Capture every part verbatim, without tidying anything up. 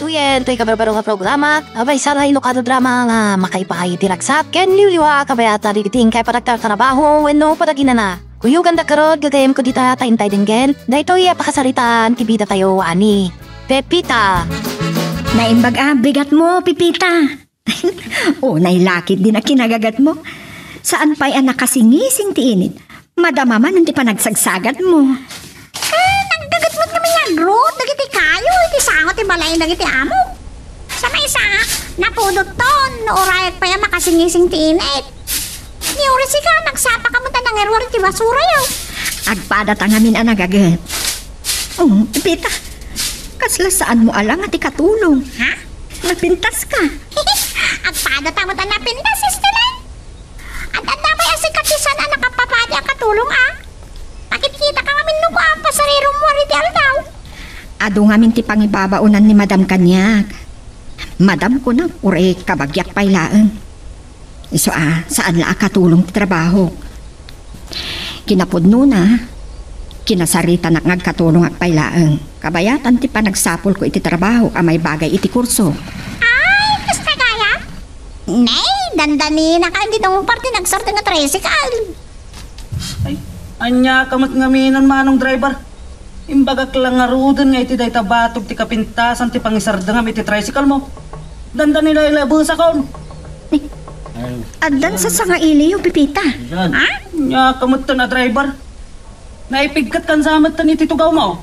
Yen, toy kabarbaro nga programa, abay, saray no kada drama nga makaipaay iti ragsat, ken liwliwa, kabayatan iti inkay panagtartarabaho, wenno panaginana. Kuyoganda garud, gagayemko dita ta intay denggen, daytoy a pakasaritaan ti bidatayo a ni Pepita. Naimbag a bigat mo, Pepita. Unay lakit din a kinagagat mo. Saan pay a nakasingising ti init. Madama man ti panagsagsagat mo. Eh, naggagat met kami nga agrot dagiti kayo iti sango ti balay dagiti amo. Sa maysa, napudotton no urayak pay a makasingising ti init. Ni Orisika, nagsapa kamo ta nangiruar iti basura yo. Agpada ta ngamin a nagagat. Oh, Pita, kasla saan mo ala nga ti katulong? Ha? Napintas ka? Agpada ta met a napintas, Estelan. Ad-adda pay a sikat ti saan a nakapapadi a katulong, a? Pakitkita ka ngamin no kua a pasarirom mo iti aldaw. Adu ngamin ti pangibabaonan ni Madam kaniak. Madam kunak, uray kabagiak pay laeng. Isu a, saan la a katulong ti trabahok. Kinapudnona, kinasaritanak nga agkatulongak pay laeng. Kabayatan ti panagsapulko iti trabahok a maibagay iti kurso. Ay, kasta gayam? Nay, dandaninaka indi tungpar ti nagsardeng a tricycle. Ay, ania ka met ngamin, manong driver? Imbagak la ngaruden nga iti dayta batog ti kapintasan ti pangisardengam iti tricycle mo. Dandani la ilabesakon. Addan sa sangailiyo, Pepita. Ha? Ania ka met a driver? Naipigkat kan sa met iti tugaw mo.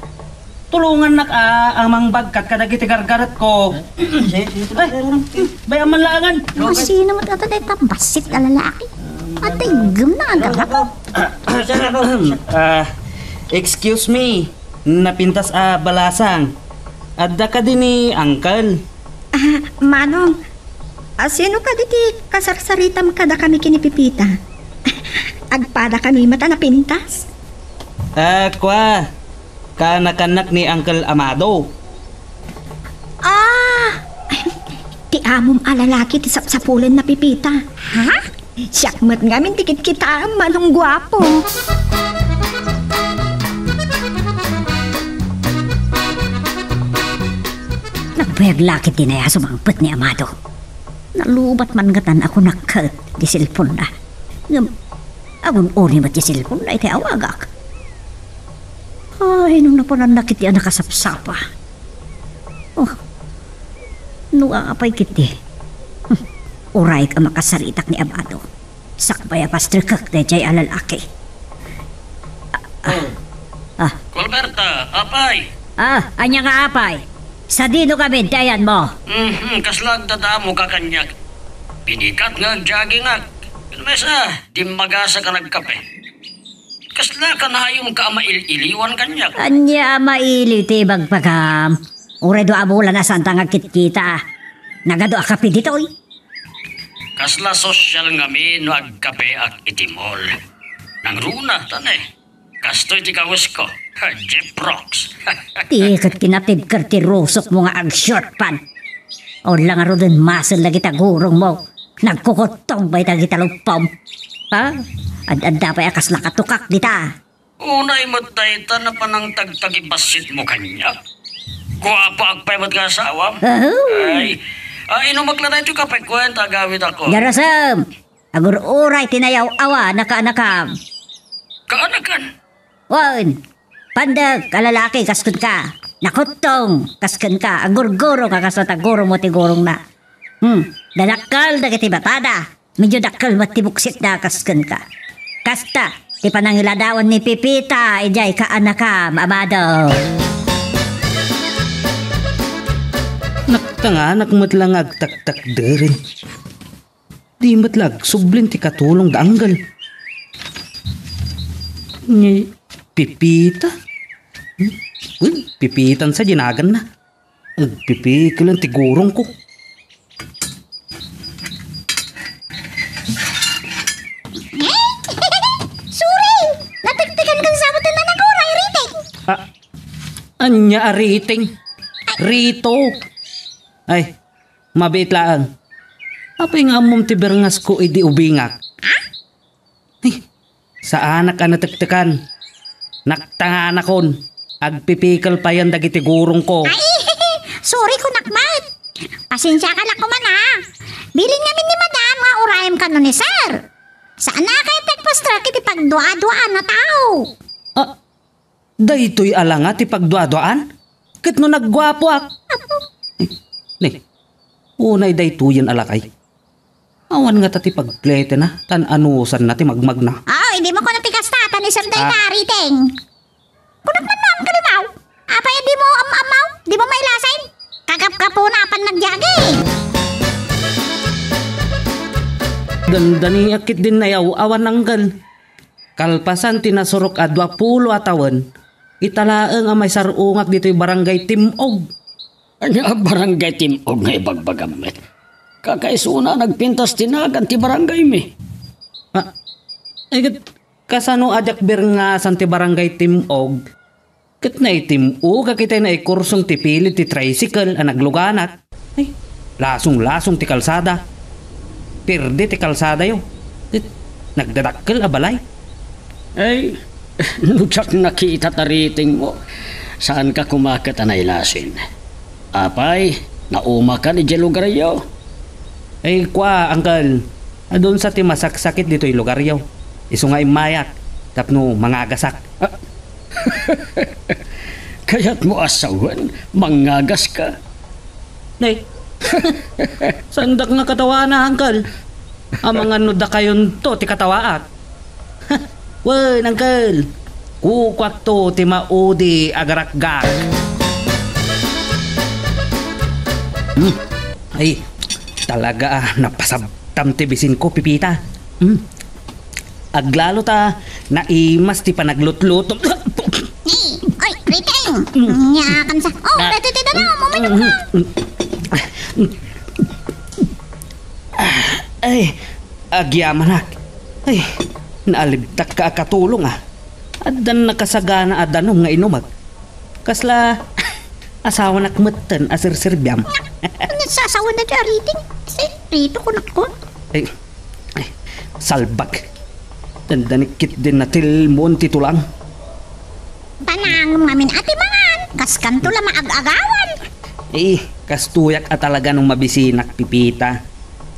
Tulongannak a, a mangbagkat kadagiti gargaretko. Ay, bay-am man laengen. Masino met ata dayta bassit a lalaki? Atiggem na agarapo. Ah, excuse me, napintas a balasang. Adda kadi ni Uncle? Ah, Manong, asino kadi ti kasarsaritam kadakami ken ni Pepita? Agpada kami met a napintas? Ah, kua, kaanakannak ni Uncle Amado. Ah! Ti amom a lalaki ti sapsapulen na Pepita. Ha? Siak met ngamin ti kitkitaem, manong guapo. Nagbayag la ketdi a sumangpet ni Amado. Nalubat man ngatan a kunakket ti cellphone-na. Ngem, agun-uri met ti cellphone-na iti awagak. Ay, no napananna ketdi a nakasapsapa. Oh, no apay ketdi. Hmm, urayek a makasaritak ni Amado. Sakbay a pastrekek daydiay a lalaki. Ah, ah. Colberta, apay! Ah, ania nga apay? Sadino kami, dayan mo? Mhm, kasla agdadamoka kaniak. Binigat nga agjagingak. Ken maysa, dimmagasak a nagkape. Kasla kanayonka a mail-iliwan kaniak? Ania a mailiw ti ibagbagam? Uray dua a bulan a saanta nga agkitkita. Nagadu a kape ditoy? Kasla sosyal ngamin no agkapeak iti mall. Nangruna, ta ne. Kastoy ti kawesko. Jeff Brooks. Ti ket kinatibker ti rusokmo nga ag-short pant. Ulla ngaruden muscle dagita gurongmo. Nagkukuttong bay dagita luppom. Ha? Ad-adda pay a kasla katukak dita. Unay met dayta napan nangtagtagibassit mo kaniak. Guapo agpay met nga asawam. Ahem. Ay, ah, inumak la daytoy kape, kuenta agawidakon. Garasem! Agur-uray ti nayaw-awa, nakaanakam. Kaanakan? Wen, pandek a lalaki kas kenka. Nakuttong kas kenka. Agurgurong a kas ta gurong mo ti gurongna. Hmm, dadakkel dagiti matada. Medyo dakkel met ti buksitda kas kenka. Kasta, ti panangiladawan ni Pepita, idiay kaanakam, Amado. Naktanganak met la nga agtaktakderen. Di met la agsublin ti katulong da Anggal. Ni Pepita? Hmm? Uy, Pepitan sa dinaganna. Agpipikelen ti gurongko. Sorry! Natektekan kan sabot na nagura, iriting. Ah, anya a riting? Rito. Ay, mabiit laeng. Apay nga ammom ti berngasko idi ubingak? Ha? Ay, saanak a natektekan. Naktanganakon. Agpipikel payen dagiti gurongko. Ay, Sorry kunak met. Pasensiaka la koma, a. Bilin ngamin ni Madam nga urayem kano ni Sir. Saan a kayat ti agpastruck iti pagdua-duaan a tao. Ah, daytoy a la nga ti pagdua-duaan? Ket no nagguapoak? Ni, unay daytoyen a lakay. Awan ngata ti pagpletena, tan anusanna ti magmagna. Ah, dimo kuno ti kasta, tan isem dayta, Ah. Riting. Kunak man, Ma'am Kalimaw. Apay a dimo am-amaw? Dimo mailasin? Kagapgapuna a pannagdayag. Dandaniak ketdin nayaw-awan, Angkel. Kalpasan ti nasurok a duapulo a tawen, ita laeng a maisar-ungak ditoy Barangay Tim-og. Ania a Barangay Tim-og nga ibagbagam met? Kakaisuna a nagpintas ti nagan ti barangaymi. Ah, ay, ket kasano a diak berngasan ti Barangay Tim-og? Ket naitim-ogak itay naikursong ti pilid ti tricycle a nagluganak. Ay, lasong-lasong ti kalsada. Pirdi ti kalsadayo. Ket nagdadakkel a balay. Ay, no diak nakita ta Riting mo, saanka koma ket a nailasin. Apay, naumakan idiay lugaryo? Ay, kua, Angkel. Adun sa ti masaksakit ditoy lugaryo. Isu nga immayak tapno mangagasak. Ah. Kayatmo a sawen, mangagaska? Nay. Saandak nga katawaanna, Angkel. Amangan no dakayonto ti katawaak. Wen, Angkel. Kukuakto ti maudi a garakgak. Hmm. Ay, talaga a napasabtam ti bisinko, Pipita. Hmm. Aglalo ta naimas ti panaglutluto. Ni, oy, Riting! Nia kansa. Oh, Ah. Daytoy ti danaw, maminum ka. Ay, agyamanak. Ay, naalibtak ka a katulong, a. Addan nakasagana a danum nga inumek. Kasla asawanak metten a serserbiam. Ania sasawen daytoy a Riting? Si Rito kunak ko. Ay, ay, salbag. Dandanik ketdin natilmon ti tulang. Tanangem ngamin a ti mangan, kaskanto la maag-agawan. Eh, kastoyak a talaga no mabisinak, Pipita.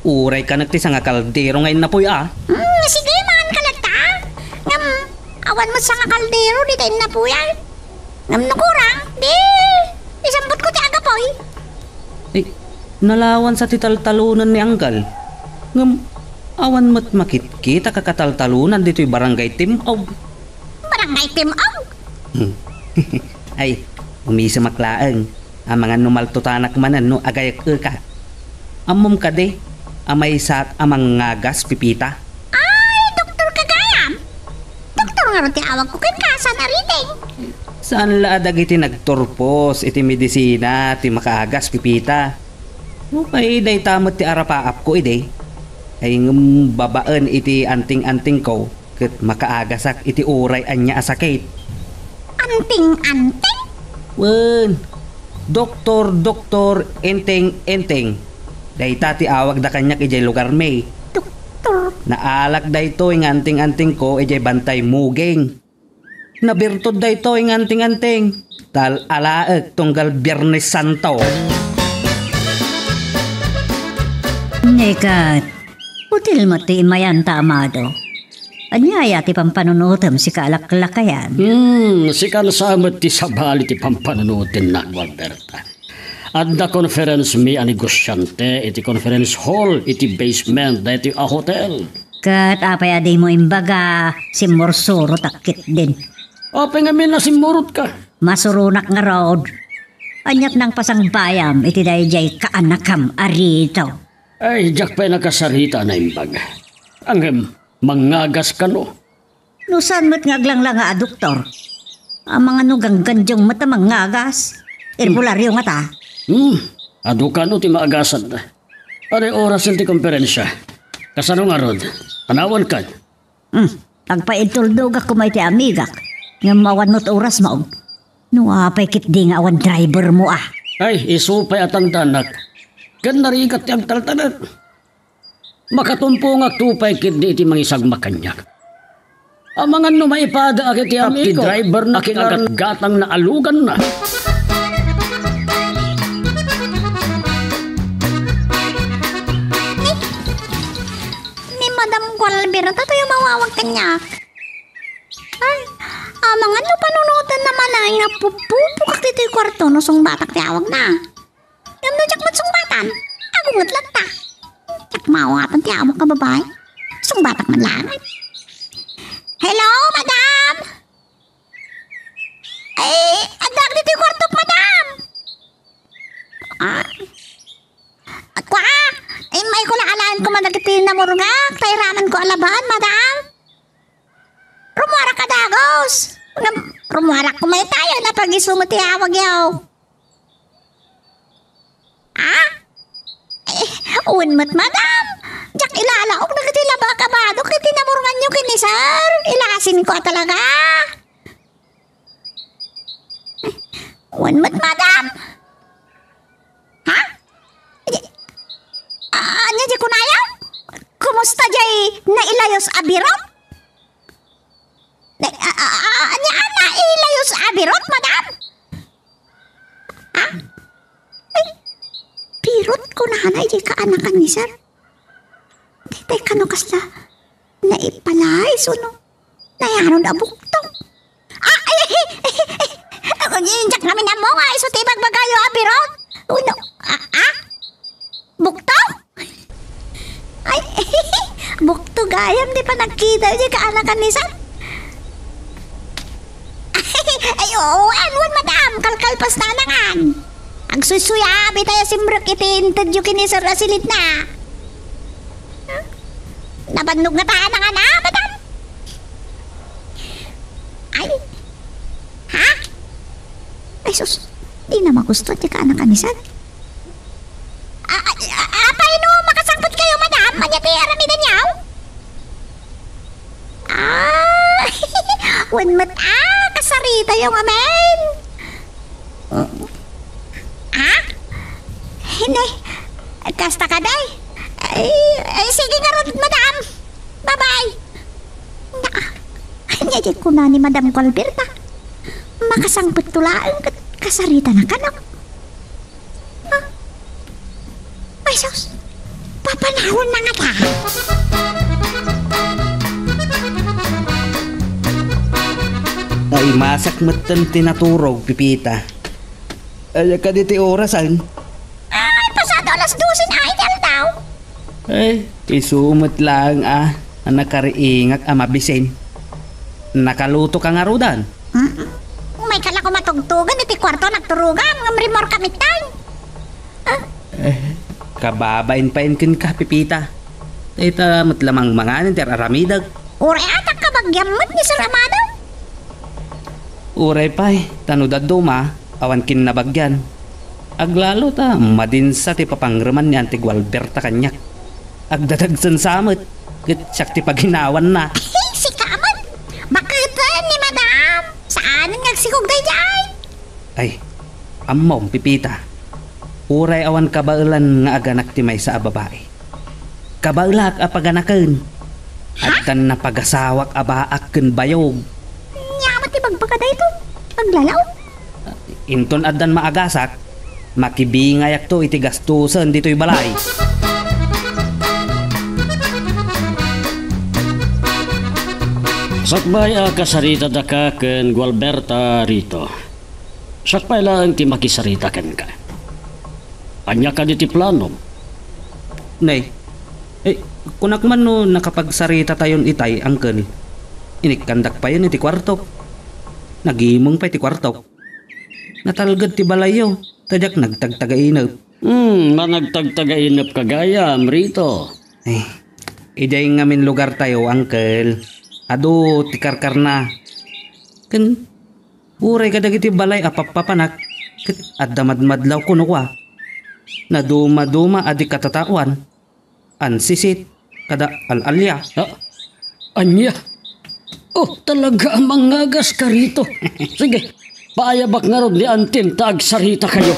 Uray kanek ti sanga kaldero nga innapuy, a. Hmm, sige, mangan ka latta. Ngem, awan met sanga kaldero dita innapuyan. Ngem no kurang, di, isambutko ti agapuy. Eh, nalawan sa ti taltalonen ni Angkel. Ngem, awan met makitkita a kakataltalonan ditoy Barangay Tim-og. Barangay Tim-og? Hmm. Ay, umisemak laeng. Amangan no maltutanak manen no agayek-ekak. Ammom kadi a maysaak a mangngagas, Pipita? Ay, doktor ka gayam? Doktor ngarud ti awagko kenka, saan a Riting? Saan la a dagiti nagturpos iti medisina ti makaagas, Pipita. Nupay dayta met ti arapaapko idi. Ay ngem babaen iti anting-antingko, ket makaagasak iti uray ania a sakit. Anting-anting? Wen, doktor, doktor, enteng, enteng. Dayta ti awagda kaniak idiay lugarmi. Doktor? Naalak daytoy nga anting-antingko idiay Bantay Muging. Nabirtud daytoy nga anting-anting. Tal-alaek tunggal Biernes Santo. Nekat, util met ti imayanta, Amado. Ania aya ti pampanunotem, sika a laklakayan? Hmm, sika sa met ti sabali ti pampanunotennak, Gualberta. Adda conference mi a negosiante iti conference hall iti basement daytoy a hotel. Ket apay a dimo imbaga, simmursurotak ketdin? Apay ngamin a simmurotka? Masuronak ngarud. Aniat nangpasangbayam iti daydiay kaanakam a Rito? Ay, diak pay nakasarita a naimbag. Ngem, mangngagas kano? No saan met nga aglanglanga a doktor? Amangan no ganggandiong met a mangngagas? Herbolario ngata? Hmm, adu kano ti maagasanda. Adi orasen ti komperensia? Kasano ngarud? Anawan kad? Hmm, agpaintulnogak koma iti amigak. Ngem awan met oras maog. No apay ketdi nga awan driver mo, a? Ay, isu pay a tangdanak. Ken narigat ti agtaltalek. Makatumpongakto pay ketdi iti mangisagma kaniak. Amangan no maipadaak iti amiko, ti driver na a kinagatgatang na aluganna. Madam Gualberta, toy a mawawag kaniak. Ay, amangan no panunotenna man ay nga pupupukak ditoy kuarto no sungbatak ti awagna. Ngem no diak met sungbatan, agunget latta. Diak maawatan ti amo a babai. Sungbatak man laeng. Hello, madam! Ay, addaak ditoy kuartok, madam! Ah? Kua, immayko la alaenko man dagiti namurngak, ta iramanko a laban, madam. Rummuarak a dagus. Ngem, rummuarak koma itayo, napag-isu met ti awagyo. Ah? Eh, wen met, madam. Diak ilalaok dagiti labaak a badok iti namurnganyo ken ni sir. Ilasinko a talaga. Wen met, madam. Ha? Di, ania di kunayo? Kumusta jay nailayos a birot? Na, a, a, a, ania a nailayos a birot, madam? Ha? Ay, birot kunana jay kaanakan ni sir. Tay, tay, kano kasla? Naipalais, uno? Nayanon a bukto? Ah, ay, ay, ay, ay, ay, ay, diak ngamin ammo nga isu ti ibagbagayo a birot. Uno, ah, ah? Bukto? Ay, bukto gayam ti panagkita jay kaanakan ni sir. Ay, oo, wen, madam, kalkalpas na nangan. Agsuysuyab itay a simrek iti intedyo ken ni sir a silitna. Nabannog ngata nangan, madam? Ay. Ha? Ay, sus. Dina magusto ti kaanakan ni sir. A, a, a, apay no makasangpetkayo, madam? Ania ti aramidenyo? Ah, wen met a, kasaritayo ngamin. Ah? Hindi. Kasta kadi? Ay, ay, sige ngarud, madam. Bye-bye. Naa, ania jay kuna ni Madam Gualberta? Makasangpetto laeng ket kasaritana kano? Ah? Ay, sus! Papanawanna ngata! Naimasak metten ti naturog, Pipita. Aya kadi ti orasen? Ay, pasado alas dose na iti aldaw. Ay, isu met laeng a, a nakariingak a mabisin. Nakaluto ka ngaruden? Mm. Umay ka la koma tugtogen iti kuarto, nagturogam, ngem rimmuarka metten. Ah. Eh, kababain pay kenka, Pipita. Dayta met la manganen ti ar-aramidek. Uray, atak kabagiam met ni Sir Amado. Uray pay, ta no dadduma, awan kinnabagian. Aglalo ta madinsa ti papangreman ni Auntie Gualberta kaniak. Agdadagsen sa met, ket siak ti paginawanna. Sika met! Baketen ni Madam! Saanen nga agsikog daydiay! Ay, ammom, Pipita. Uray awan kabaelan nga aganak ti maysa a babai. Kabaelak a paganaken. Ha? Addan napagasawak a baak ken bayog. Ania met ti bagbaga daytoy? Aglalaok? Inton addan maagasak, makibingayakto iti gastusen ditoy balay. Sakbay a kasaritadaka ken Gualberta, Rito. Siak pay laeng ti makisarita kenka. Ania kadi ti planom? Nay, eh, kunak man no nakapagsarita tayon itay, Uncle. Inikkandak payen iti kuartok. Nagimong pay ti kuartok. Natalged ti balayyo, ta diak nagtagtagainep. Hmm, managtagtagainep ka gayam, Rito. Eh, idiay ngamin lugar tayo, Uncle. Adu ti karkarna. Ken uray kadagiti balay a pappapanak, ket adda madmadlaw kuno kua. Nadumaduma a di katataoan, ansisit, kada al-alia. Ha? Ania? Oh, talaga a mangagas ka, Rito. Sige, paayabak ngarud ni Antim ta agsarita kayo.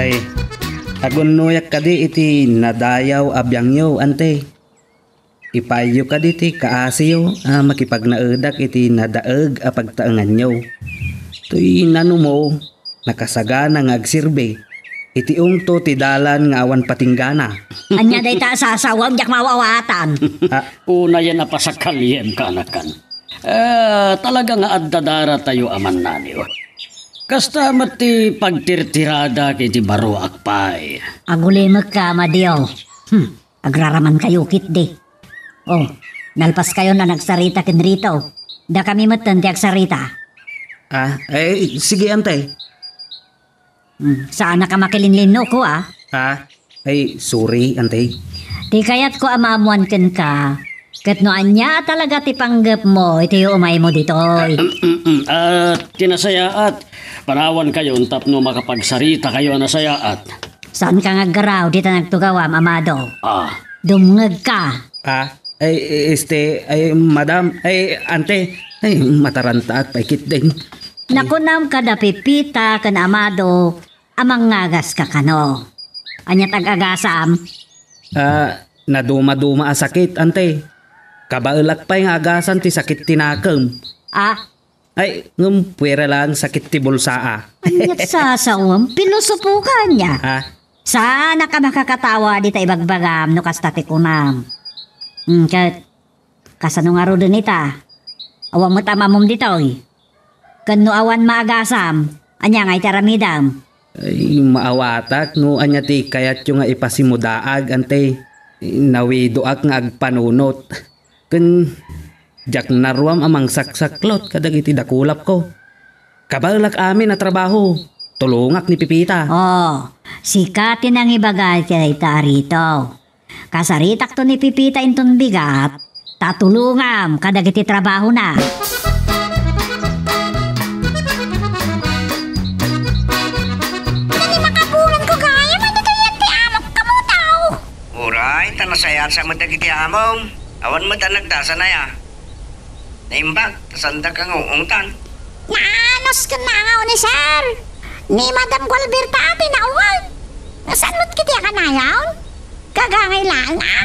Ay, agunnoyak kadi iti nadayaw a biangyo, Ante. Ipayyo kadi ti kaasiyo a makipagnaedak iti nadaeg a pagtaenganyo. Toy nanumo, nakasagana nga agsirbi. Iti ungto ti dalan nga awan patinggana. Ania dayta a sasawem, diak maawatan. Ah. Unayen a pasakaliem, kaanakan. Eh, talaga nga adda daratayo a mannaniw. Kasta met ti pagtirtirada iti baruak pay. Agulimekka, Amadeo. Hmm, agraramankayo ketdi. Oh, nalpaskayon a nagsarita ken Rito. Dakami metten ti agsarita. Ah, eh, sige, Ante. Hmm, saanaka makilinlinno ko, ah. Ah, ay, sorry, Ante. Ti kayatko a maammoan kenka, ket no ania talaga ti panggepmo iti umaymo ditoy. Ah, ti nasayaat, panawankayon tapno makapagsarita kayo a nasayaat. Saanka nga aggaraw dita nagtugawam, Amado? Ah. Dumngegka. Ah, ay, este, ay, madam, ay, ante, ay, matarantaak pay ketdin. Nakunam kada Pepita ken Amado a mangngagaska kano. Ania ti ag-agasam? Ah, nadumaduma a sakit, ante. Kabaelak pay nga agasan ti sakit ti nakem. Ah, Ay, ngem puwera laeng sakit ti bulsaa. Ania ti sasawem? Pilosopoka ania? Ha? Saanaka makakatawa dita ibagbagam no kasta ti kunam. Hmm, ket kasano ngaruden ita? Awan met ammom ditoy. Ken no awan maagasam, ania nga iti aramidem? Ay, maawatak no ania ti kayatyo nga ipasimudaag, ante. Nawidoak nga agpanunot. Ken diak naruam a mangsaksaklot kadagiti dakulapko. Kabaelak amin a trabaho. Tulongak ni Pepita. Oh, sika ti nangibaga iti dayta a Rito. Kasaritakto ni Pepita inton bigat, ta tulongam kadagiti trabahona. Nani makabulan ko gayam, ania kayat ti amok, Kamotaw? Uray, ta nasayaat sa met dagiti amom. Awan met a nagdasan aya. Naimbag, ta sandaka nga ungtan. Naanus ken nangaw ni Sir. Ni Madam Gualberta ti nauwan. Saan met kiti a kanayon? Kagangay laeng a.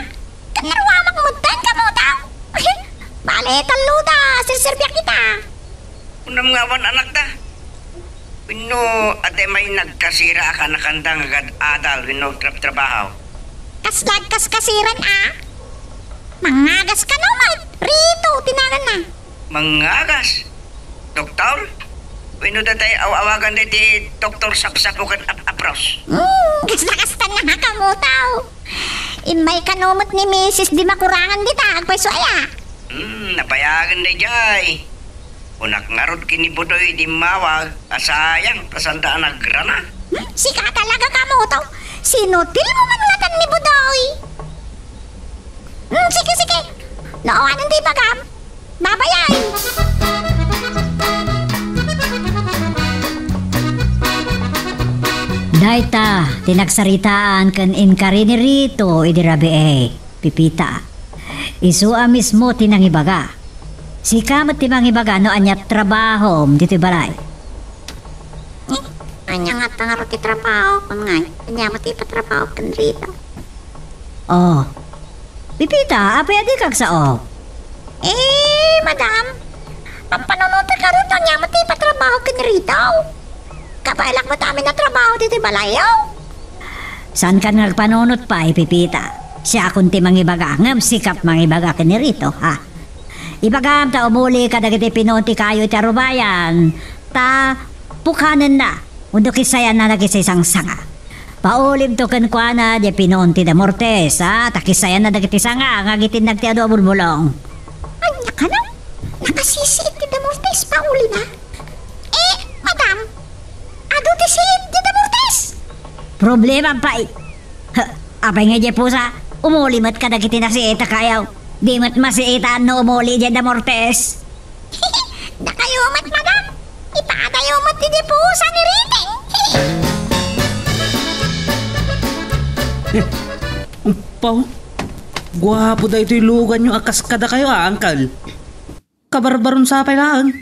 Ken naruamak metten, Kamotaw. Bale, tallo ta, serserbiak ita. Kunam nga awan anakda. Wenno, adda may nagkasira a kanakanda nga agad-adal wenno trabtrabaho? Kasla agkaskasiran a? Mangagas kano met, Rito ti naganna. Mangagas? Doktor? Wenno datay aw-awagan daydi Doktor Sapsapo ken Ap-, Apros? Hmm, kasta-kasta na nga, Kamotaw. Immay kano met ni Misis di makurangan dita, agpayso aya. Hmm, nabayagen daydiay. Kunak ngarud ken ni Budoy idi immawag a sayang ta sanda a nagrana. Hmm, sika talaga, Kamotaw. Sinutilmo man laeng ni Budoy. Hmm, sige, sige. No awanen ti ibagam, babayay. Dayta ti nagsaritaan ken inkari ni Rito idi rabii, Pepita. Isu a mismo ti nangibaga. Sika met ti mangibaga no ania ti trabahom ditoy balay. Eh, ania ngata ngarud ti trabahok, ngay? Ania met ti ipatrabahok ken Rito? Oh. Pepita, apay a dika agsao? Eh, madam, pampanunotek ngarud no ania met ti ipatrabahok ken Rito. Kabaelak met amin a trabaho ditoy balayyo. Saankan nga agpanunot pay, Pepita. Siakon ti mangibaga, ngem sikap mangibaga ken ni Rito, ha? Ibagam ta umuli kadagiti pinuon ti kayo iti arubayan, ta pukanenna, wenno kisayanna dagiti sangsanga. Paulimto kenkuana diay pinuon ti Damortes, a, ta kisayanna dagiti sanga nga agitinnag ti adu a bulbulong. Ania kano? Nakasisiit ti Damortes, paulina? Eh, madam, adu ti siit ti Damortes? Problema pay. Ha, apay nga diay pusa, umuli met kadagiti nasiit a kayo. Di met masiitan no umuli diay Damortes. Dakayo met, madam. Ipadayo met ti dipusa ni Riting. Umpaw, guapo daytoy luganyo a kas kadakayo a, angkel. Kabarbaron sa pay laeng.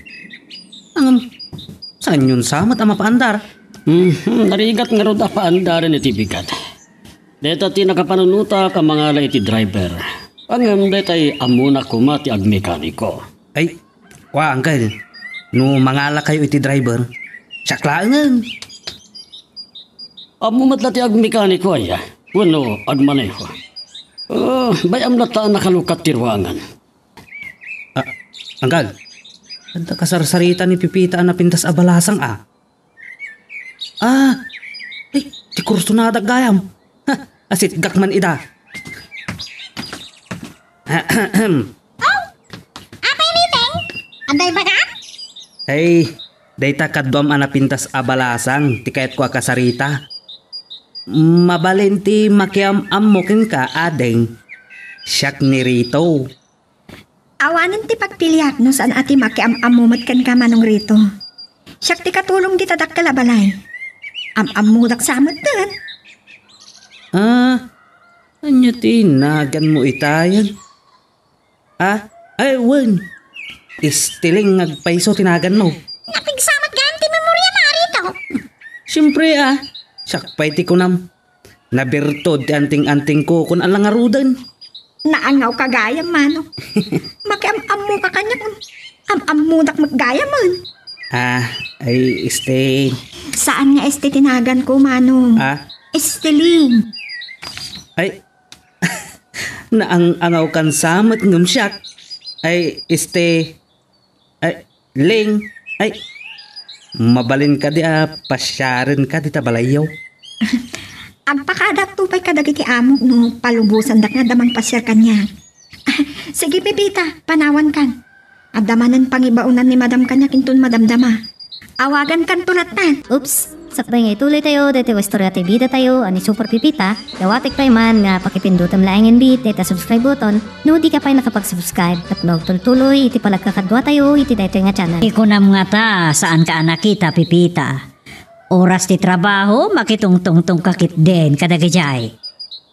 Ngem, saanyon sa met a mapaandar? Hmm, narigat ngarud a paandaren iti bigat. Dayta ti nakapanunotak a mangala iti driver. Ngem daytay ammona koma ti agmekaniko. Ay, wa, angkel. No mangalakayo iti driver, siak laengen. Ammo met la ti agmekaniko aya wenno agmaneho. Ah, bay-am latta a nakalukat ti ruangan. Ah, Anggal, adda kasarsarita ni Pepita a napintas a balasang a. Ah, ay, ti kursonadak gayam. Ha, asitgak man ida. Ahem. Oh, apay ni Teng? Adda ibagam? Ay, dayta kaduam a napintas a balasang ti kayatko a kasarita. Mabalin ti makiam-ammo kenka, ading. Siak ni Rito. Awanen ti pagpiliak no saan a ti makiam-ammo met kenka, Manong Rito. Siak ti katulong dita dakkel a balay. Am-ammodak sa metten. Ah, ania ti naganmo itayen? Ah, ay, wen. Estiling nga agpayso ti naganmo. Napigsa met gayam ti memoriam, Rito. Siempre, ah. Siak pay ti kunam. Nabirtud ti anting-antingko kun ala ngaruden. Naangawka gayam, Manong. Makiam-ammoka kaniak. Am-ammodak met gayam, man. Ah, ay, este. Saan nga este ti naganko, Manong? Ah? Estiling. Ay, naang-angawkan sa met ngem siak. Ay, este, ay, Ling, ay, mabalin kadi a pasiaren ka dita balayyo? Agpakadakto pay kadagiti amok no palubosandak nga adda mangpasiar kaniak. Sige, Pepita, panawankan. Adda manen pangibaonan ni Madam kaniak inton madamdama. Awagankanto lattan. Oops! Sakbay nga ituloy tayo daytoy a istorya ti bida tayo a ni Super Pepita, dawatek pay man nga pakipindutem laeng inbit dayta subscribe button no di ka pay nakapag-subscribe tapno agtultuloy iti panagkakadua tayo iti daytoy nga channel. Ikunam ngata, saanka a nakita, Pepita? Oras ti trabaho, makitungtungtongka ketdin kadagijay.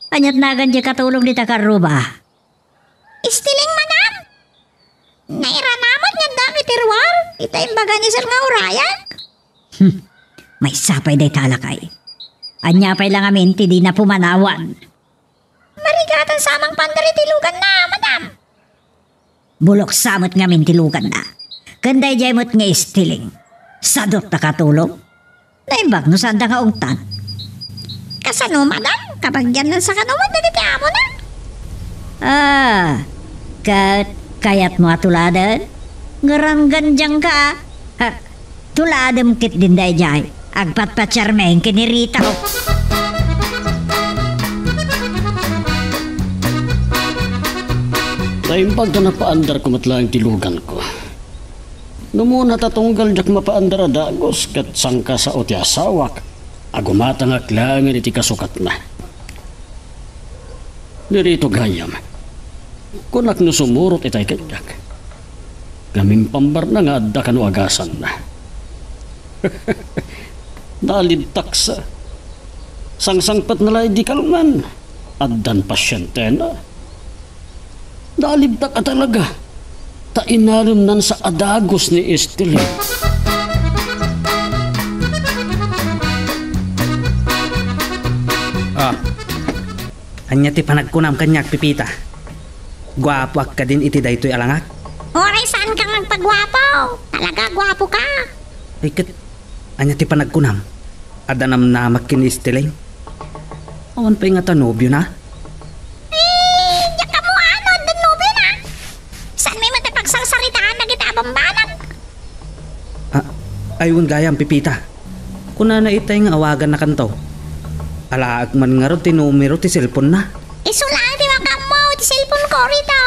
Aniat nagan diay katulong dita karruba? Estiling, madam. Nairanamat nga adda iti ruar ita imbaga ni Sir nga urayak. Hmm. Maysa pay dayta a lakay. Ania pay la ngamin ti dina pumanawan? Marigatan sa a mangpaandar iti luganna, madam. Buloksa met ngamin ti luganna. Ken daydiay met nga Estiling. Sadut a katulong. Naimbag no saanda nga ungtan. Kasano, madam? Kabagianna sa kano met dagiti amona? Ah, ket kayatmo a tuladen? Ngaranggan dianka, a. Ha, tuladem ketdin daydiay. Agpatpatiarmi ken ni Rita. Naimbag ta napaandarko met laeng ti luganko. Numona ta tunggal diak mapaandar a dagus ket sangkasao ti asawak a gumatangak laengen iti kasukatna. Ni Rito gayam, kunak no sumurot itay kaniak. Ngem impambarna nga adda kano agasanna. Nalibtak sa. Sangsangpetna la idi kalman. Addan pasientena. Nalibtak a talaga. Ta inalemnan sa a dagus ni Estiling. Ah, ania ti panagkunam kaniak, Pepita? Guapoak kadin iti daytoy a langak? Uray saanka nga agpaguapo. Talaga, guapoka. Ay, ket, ania ti panagkunam? Adda namnamak ken ni Estiling? Awan pay ngata nobiona? Eh, diak ammo no adda nobiona. Saanmi met a pagsarsaritaan dagiti a bambanag? Ah, ay, wen gayam, Pepita. Kunana itay nga awagannakanto. Alaek man ngarud ti numero ti cellphone-na. Isu laeng ti makaammo iti cellphone-ko, Rito.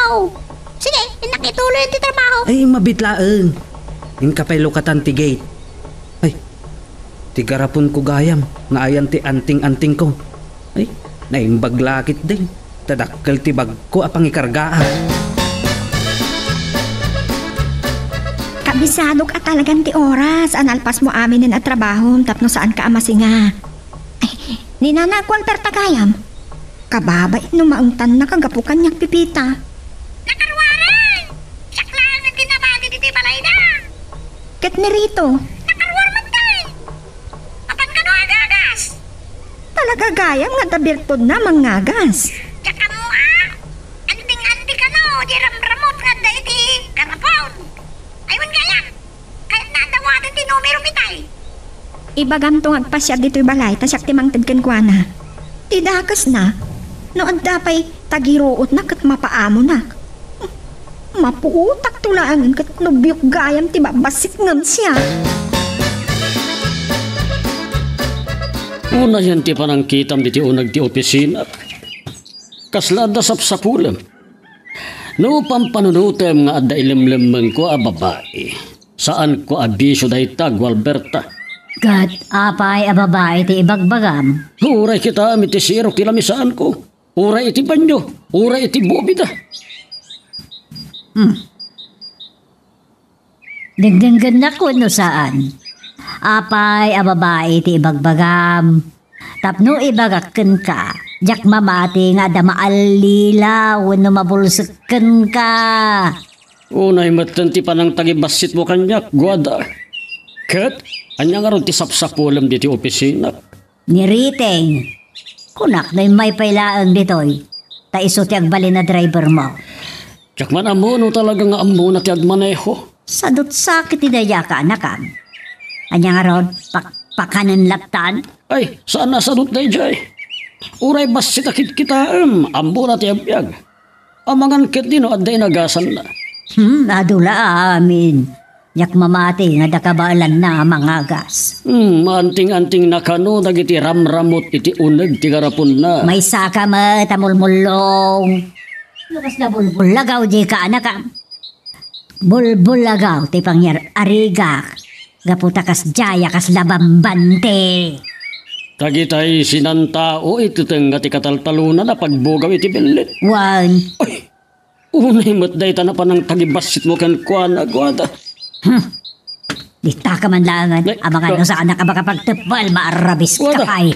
Sige, innak ituloy ti trabaho. Ay, mabiit laeng. Inka pay lukatan ti gate. Ay, ti garaponko gayam nga ayan ti anting-antingko. Ay, naimbag la ketdin. Ta dakkel ti bagko a pangikargaan. Kabisadok a talagan ti oras a nalpasmo aminen a trabahom tapno saanka a masinga. Ay, ni Nana Walter ta gayam. Kababait no maungtannaka gapu kaniak, Pepita. Nakaruarang! Siak laeng ti nabagid iti balayda. Ket ni Rito? Nakaruar met, tay. Apan kano agagas? Talaga gayam nga adda birtudna a mangagas. Diak ammo a. Anting-anti kano, di ramramut nga adda iti garapon. Ay, wen gayam. Kayatna a dawaten ti numerom itay. Ibagamto nga agpasiar ditoy balay ta siak ti mangted kenkuana. Ti dakesna, no adda pay tagiruotna ket mapaamonak. Mapuotakto laengen ket no biok gayam ti babassit ngem siak. Unayen ti panangkitam diti uneg ti opisina. Kasla adda sapsapulem. No pampanunotem nga adda ilemlemmengko a babai, saanko a bisio dayta, Gualberta. Ket apay a babai ti ibagbagam? Uray kitaem iti sirok ti lamisaanko, uray iti banio, uray iti bubida. Hmm. Dengdenggennak wenno saan? Apay a babai ti ibagbagam? Tapno ibagak kenka, diak mamati nga adda maallila wenno mabulsek kenka. Unay metten ti panangtagibassitmo kaniak, Guada. Ket ania ngarud ti sapsapulem ditoy opisina? Ni Riting, kunak no immay pay laeng ditoy, ta isu ti agbalin a drivermo. Diak man ammo no talaga nga ammona ti agmaneho. Sadut sakit ti daydiay a kaanakam. Ania ngarud, pakpakanen lattan? Ay, saan a sadut daydiay. Uray bassit a kitkitaem, ammona ti agbiag. Amangan ketdi no adda inagasanna. Hmm, adu la amin. Diak mamati nga adda kabaelanna a mangagas. Hmm, maanting-antingna kano dagiti ramramut iti uneg ti garapunna. Maysaka met a mulmullong. No kasla bulbullagaw diay kaanakam. Bulbullagaw ti pangyar-arigak. Gapu ta kasdiay a kasla bambante. Dagitay sinantao iti tengnga ti kataltalona a pagbugaw iti billit. Wen. Ay, unay met dayta a panangtagibassitmo kenkuana, Guada. Hmm. Ditaka man laengen, Nay, amangan no saanak a makapagteppel, maarabis ka Guada. Pay.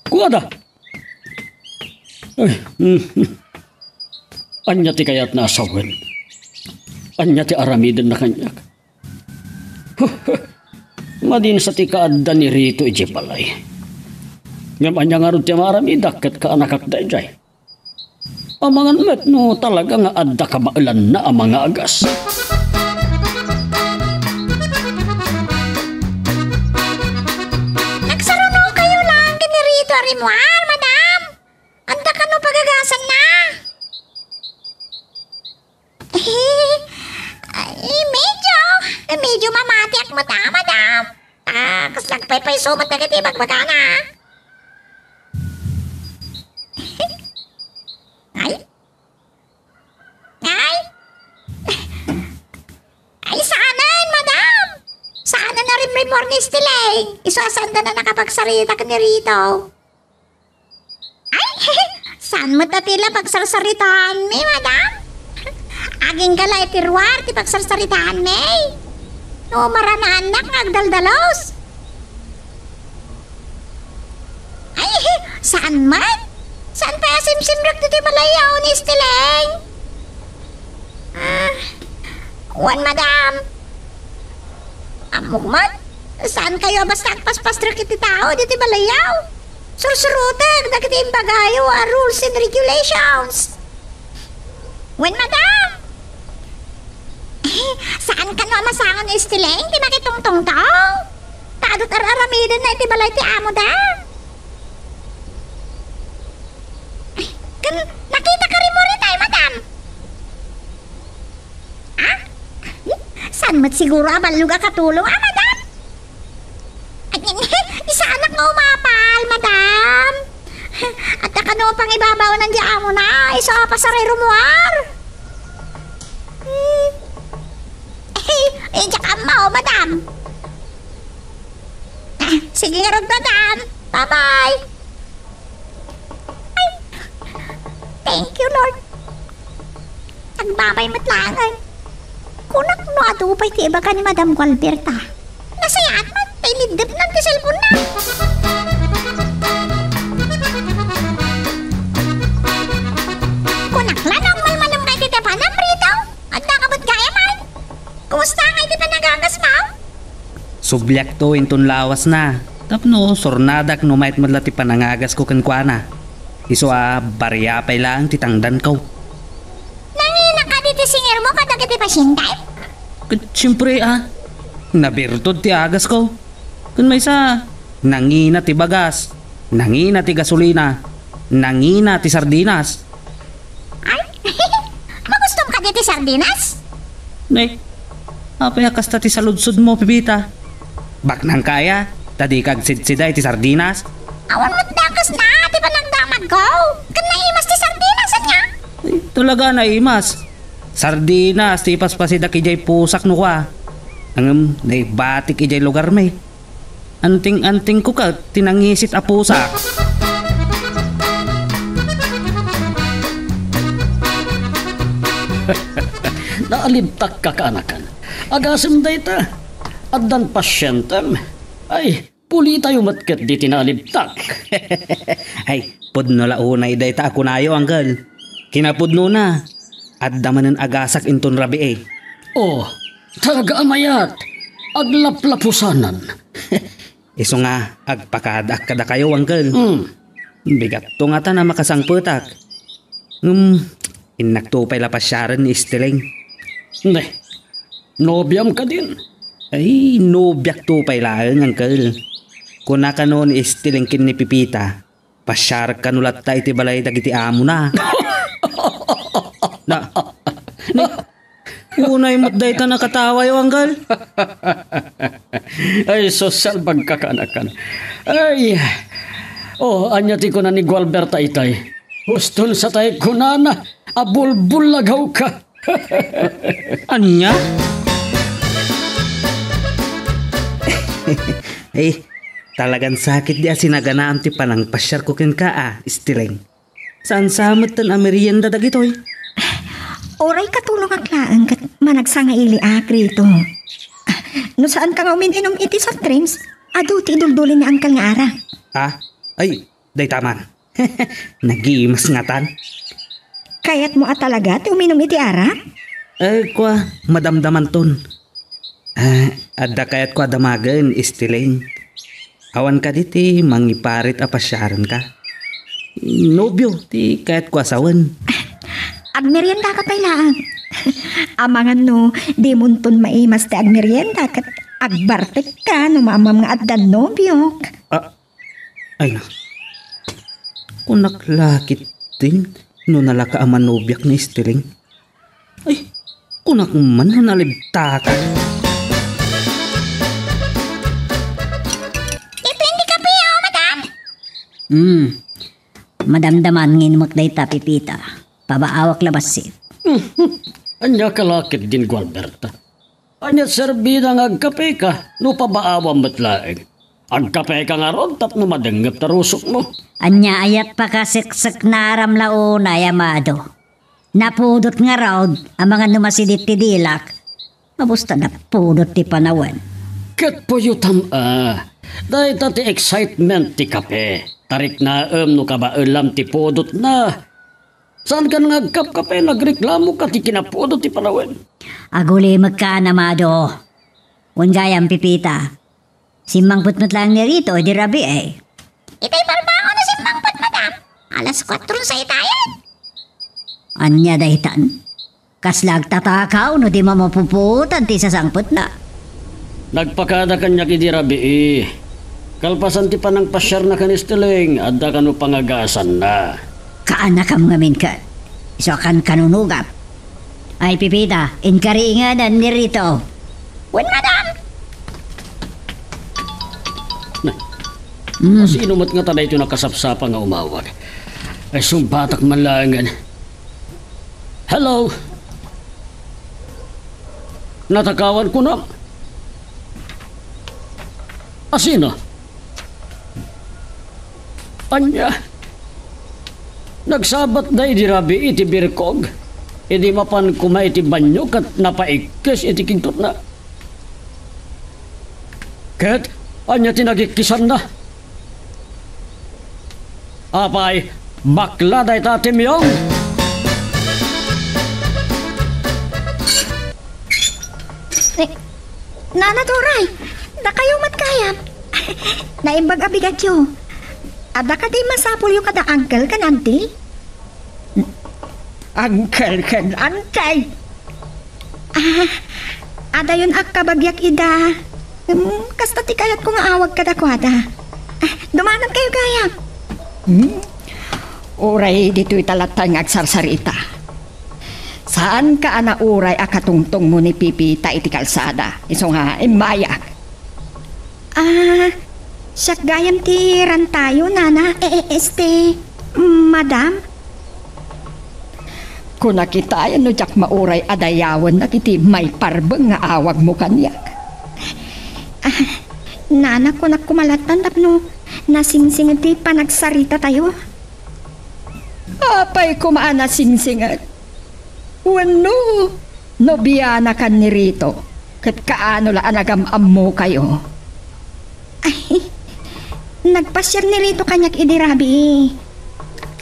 Guada! Ay, hmm, hmm. Ania ti kayatna a sawen? Ania ti aramidenna kaniak? Madinsa ti kaadda ni Rito idiay balay. Ngem ania ngarud ti maaramidak ket kaanakak daydiay? Amangan met no talaga nga adda kabaelanna a mangagas. Nagsarunokayo laeng ken ni Rito a rimmuar, madam? Adda kano pagagasanna? Ay, medyo, medyo mamatiak met a, madam. Ah, kasla agpaypayso met dagiti bagbagana. Ay. Ay. Ay, saanen, madam. Saanen a rimrimmuar ni Esteleng. Isu a saanda a nakapagsarita ken ni Rito. Ay, saan met a ti la pagsarsaritaanmi, madam? Agingga la iti ruar ti pagsarsaritaanmi. No maranaannak nga agdaldalos. Ay, saan met? Saan pay a simsimrek ditoy balay a ni Esteleng? Ah, wen, madam. Ammok met, saankayo a basta agpaspastrek iti tao ditoy balayaw. Sursurotek dagiti imbagayo a rules and regulations. Wen, madam. Saan kano a masango ni Esteleng ti makitungtungtong? Ta adu ti ar-aramidenna iti balay ti amoda. Ken nakita ka rimmuar itay, madam? Ah? Saan met siguro a ballog a katulong, ah, madam? Ay, isaanak nga umapal, madam. Adda kano pangibabaonan diay amona, isu a pasaray rummuar. Hmm. Ay, ay, diak ammo, madam. Ah, sige ngarud, madam. Bye-bye. Ay, thank you, Lord. Agbabay met laengen. Kunak no adu pay ti ibaga ni Madam Gualberta. Nasayaat man, ta iniddepna ti cellphone-na. Kunak la no agmalmalem ka iti tepanam, Rito. Adda ka met gayaman. Kumusta nga iti panagagasmo? Subliakto inton lawasna, tapno surnadak no mayat met la ti panangagasko kenkuana. Isu a, baria pay laeng ti tangdanko. Nangina kadi ti singirmo kadagiti pasientam? Ket siempre a, nabirtud ti agasko. Ken maysa, nangina ti bagas, nangina ti gasolina, nangina ti sardinas. Ay, magustom kadi ti sardinas? Ne, apay a kasta ti saludsodmo, Pepita? Baknangka aya, ta dika agsidsida iti sardinas? Awan met dakesna ti panagdamadko. Ken naimas ti sardinas, ania? Ay, talaga naimas. Sardinas ti ipaspasidak idiay pusak no kua. Ngem naibatik idiay lugarmi. Anting-antingko ket ti nangisit a pusak. Naalibtak, kakaanakan. Agasem dayta. Addan pasientem. Ay, pulitayo met ketdi ti naalibtak. Ay, pudno la unay dayta a kunayo, Uncle. Kinapudnona, adda manen agasak inton rabii. Oh, talaga a mayat. Aglaplapusanan. Isu nga agpakadaak kadakayo, Uncle. Hmm. Bigatto ngatan a makasangpetak. Ngem, innakto pay la pasiaren ni Estiling. Ne, nobiam kadin? Ay, nobiakto pay laeng, Uncle. Kuna kano ni Estiling ken ni Pepita, pasiarek kano latta iti balay dagiti amona. Na, ne, unay met dayta nakatawayo, Uncle. Ay, sus, salbag, kakaanakan. Ay, oh, ania ti kuna ni Gualberta itay? Huston sa tay kunana a bulbullagawka. Ania? Ay, talagan sakit di a sinaganaam ti panangpasiarko kenka, a, Estiling. Saan sa metten a merienda dagitoy? Uray katulongak laeng ket managsangailiak, Rito. No saanka nga umin-inum iti soft drinks, adu ti idulduli ni Uncle nga arak. Ah? Ay, dayta man. Nagimas ngatan. Kayatmo a talaga ti uminum iti arak? Eh, kua, madamdamanton. Ah, adda kayatko a damagen, Estiling. Awan kadi ti mangiparit a pasiarenka? Nobio ti kayatko a sawen. Agmeriendaka pay laeng. Amangan no, dimonton maimas ti agmerienda ket agbartekka no maammam nga addan nobiok. Ah, ay na. Kunak la ketdin no nalaka a manobiak ni Estiling. Ay, kunak man no nalibtakan. Depende kape, oh, madam. Hmm. Madamdaman nga inumek dayta, Pepita. Pabaawak la bassit. Ania ka la ketdin, Gualberta? Ania serbina nga agkapeka no pabaawam met laeng? Agkapeka ngarud tapno madengngep ta rusokmo. Ania aya ti pakasekseknaram la unay, Amado? Napudot ngarud, amangan no masidit ti dilak. Mabus ta napudot ti panawen. Ket puyotam a, dayta ti excitement ti kape. Tariknaem no kabaelam ti pudotna. Saankan nga agkapkape, nagreklamoka ti kinapudot ti panawen. Agulimekkan, Amado. Wen gayam, Pepita. Simmangpet met laeng ni Rito idi rabii. Itay barbangon a simmangpet, madam. Alas kuatro sa itayan. Ania daytan? Kasla agtatakaw no di mamapuputan ti sasangpetna. Nagpakada kaniak idi rabii. Kalpasan ti panangpasiarna ken Estiling, adda kano pangagasanna. Kaanakam ngamin ket. Isu a kankanunogam. Ay, Pepita, inkari ngadan ni Rito. Wen, madam. Na, Mm. Sino met ngata daytoy nakasapsapa nga umawag? Ay, sungbatak man laengen. Hello? Natakawan ko na. Asina? Ania? Nagsabatda idi rabii iti birkog, idi mapan koma iti banio ket napaikkes iti kigtotna. Ket ania ti nagikkisanna? Apay, bakla dayta a timyong? Eh, Nana Doray, dakayo met gayam. Naimbag a bigatyo. Adda kadi masapulyo kada uncle ken auntie? Uncle ken auntie? Ah, adayon a kabagiak ida. Hmm, kasta ti kayatko nga awag kadakuada. Ah, dumanonkayo gayam. Hmm? Uray ditoy ta latta nga agsarsarita. Saanka a nauray a katungtongmo ni Pipita iti kalsada, isu nga immayak. Ah, siak gayam ti rantayo, nana. Eh, eh, este, madam? Kunak itayon no diak mauray a dayawennak iti maiparbeng nga awagmo kaniak. Ah, nana, kunak koma lattan tapno nasingsinged ti panagsaritatayo. Apay koma a nasingsinged? Wenno, nobianakan ni Rito, ket kaano la a nagam-ammokayo? Ay, nagpasiar ni Rito kaniak idi rabii.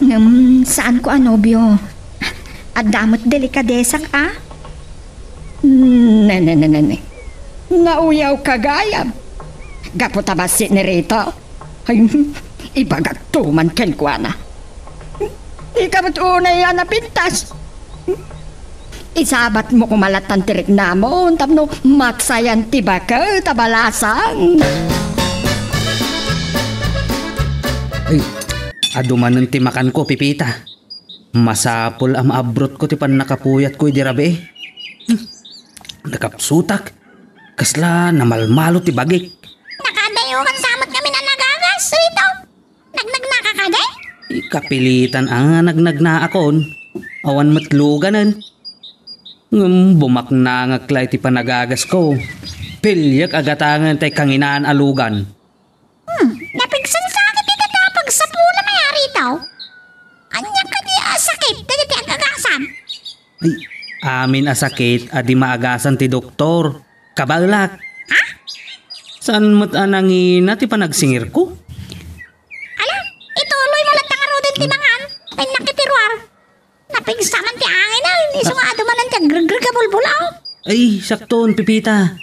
Ngem, saanko a nobio. Adda met delikadesak, a? Ne, ne, ne, ne, ne. Nauyawka gayam. Gapu ta bassit ni Rito. Ay, ibagakto man kenkuana. Ika met unay a napintas. Isabatmo koma lattan ti riknamon tapno matsayan ti baket a balasang. Ay, adu manen ti makanko, Pipita. Masapul a maabrotko ti pannakapuyatko idi rabii. Hmm, nakapsutak. Kasla namalmalo ti bagik. Nakadayokan sa met ngamin a nagagas, Rito. Nagnagnaka kadi? Ikapilitan a nagnagnaakon. Awan met luganen. Ngem bumaknangak la iti panagagasko. Piliek a gatangen tay kanginaan a lugan. Hmm, napigsansakit iti pagsapulem a Rito. Ania kadi a sakit dagiti agagasam? Ay, amin a sakit a di maagasan ti doktor. Kabaelak. Ha? Saan met a nangina ti panagsingirko? Ala, ituloy mo latta ngaruden ti mangan. Ay, nakitiruar. Napigsa man ti angin, ay, isu nga adu manen ti agregreg a bulbul, aw. Ay, sakton, Pipita.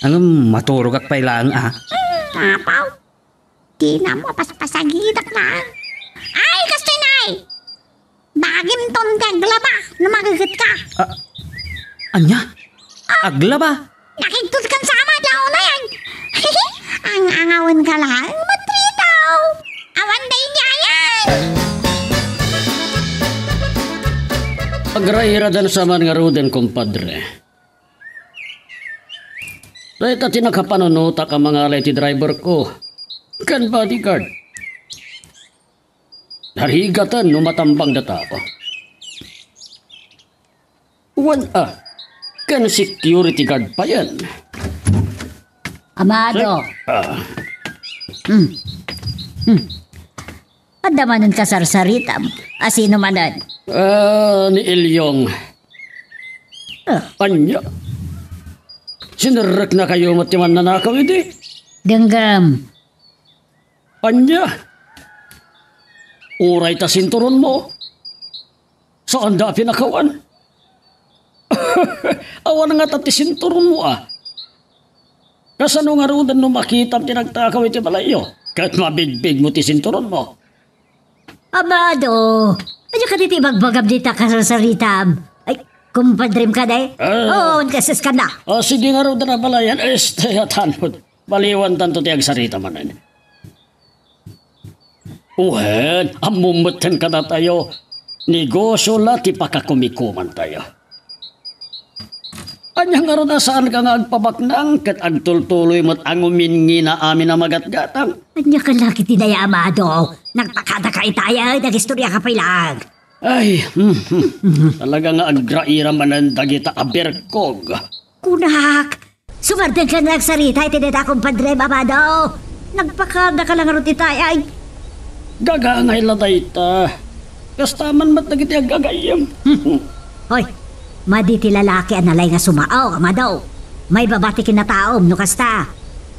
Ngem, maturogak pay laeng, a. Hmm, apaw. Dina mo, paspasagitak laeng. Ay, kastoy, nay! Bagimton ti aglaba no magigetka. Ah, ania? Ah. Aglaba? Nakigtulkan sa ama ti auna yan. Ang angawen ka laeng, matritaw. Awan da inyayan. Agrairadan sa man ngaruden, kumpadre. Dayta ti nakapanunotak a mangala iti driver ko ken bodyguard. Narigaten no matambang data. Wen a, ken security guard payen. Amado. Sek-, ah. Hmm. Hmm. Adda manen kasarsaritam. A sino manen? Ah, ni Ilyong. Ah. Ania? Sinerreknakayo met ti mannanakaw idi? Denggem. Ania? Uray ta sinturonmo? Saanda a pinakawan? Awan ngata ti sinturonmo, a? Kasano ngaruden no makitam ti nagtakaw iti balayyo? Ket mabigbigmo ti sinturonmo. Amado, ania kadi ti ibagbagam dita kasarsaritam? Ay, kumpadrem kadi? Ah. Oo, kaskas kanda. Ah, sige ngaruden a balayan, este, a tanod. Baliwantanto ti agsarita manen. Wen, ammom metten kadatayo, negosio la ti pakakumikumantayo. Ania ngarud a saanka nga agpabaknang ket agtultuloy met a nguminngina amin a magatgatang? Ania ka la ketdi, Amado? Nagpakadaka itay, ay, nagistoriaka pay laeng. Ay, hmm, hmm. Talaga nga agraira manen dagita a berkog. Kunak, sumardengka nga agsarita iti dayta, kumpadre, Amado. Nagpakadaka la ngarud itay, ay. Gagangay la dayta. Kasta man met dagiti aggagayyem. Hmm. Hoy, madi ti lalaki a nalay nga sumao, Amado. Maibaba ti kinataom no kasta.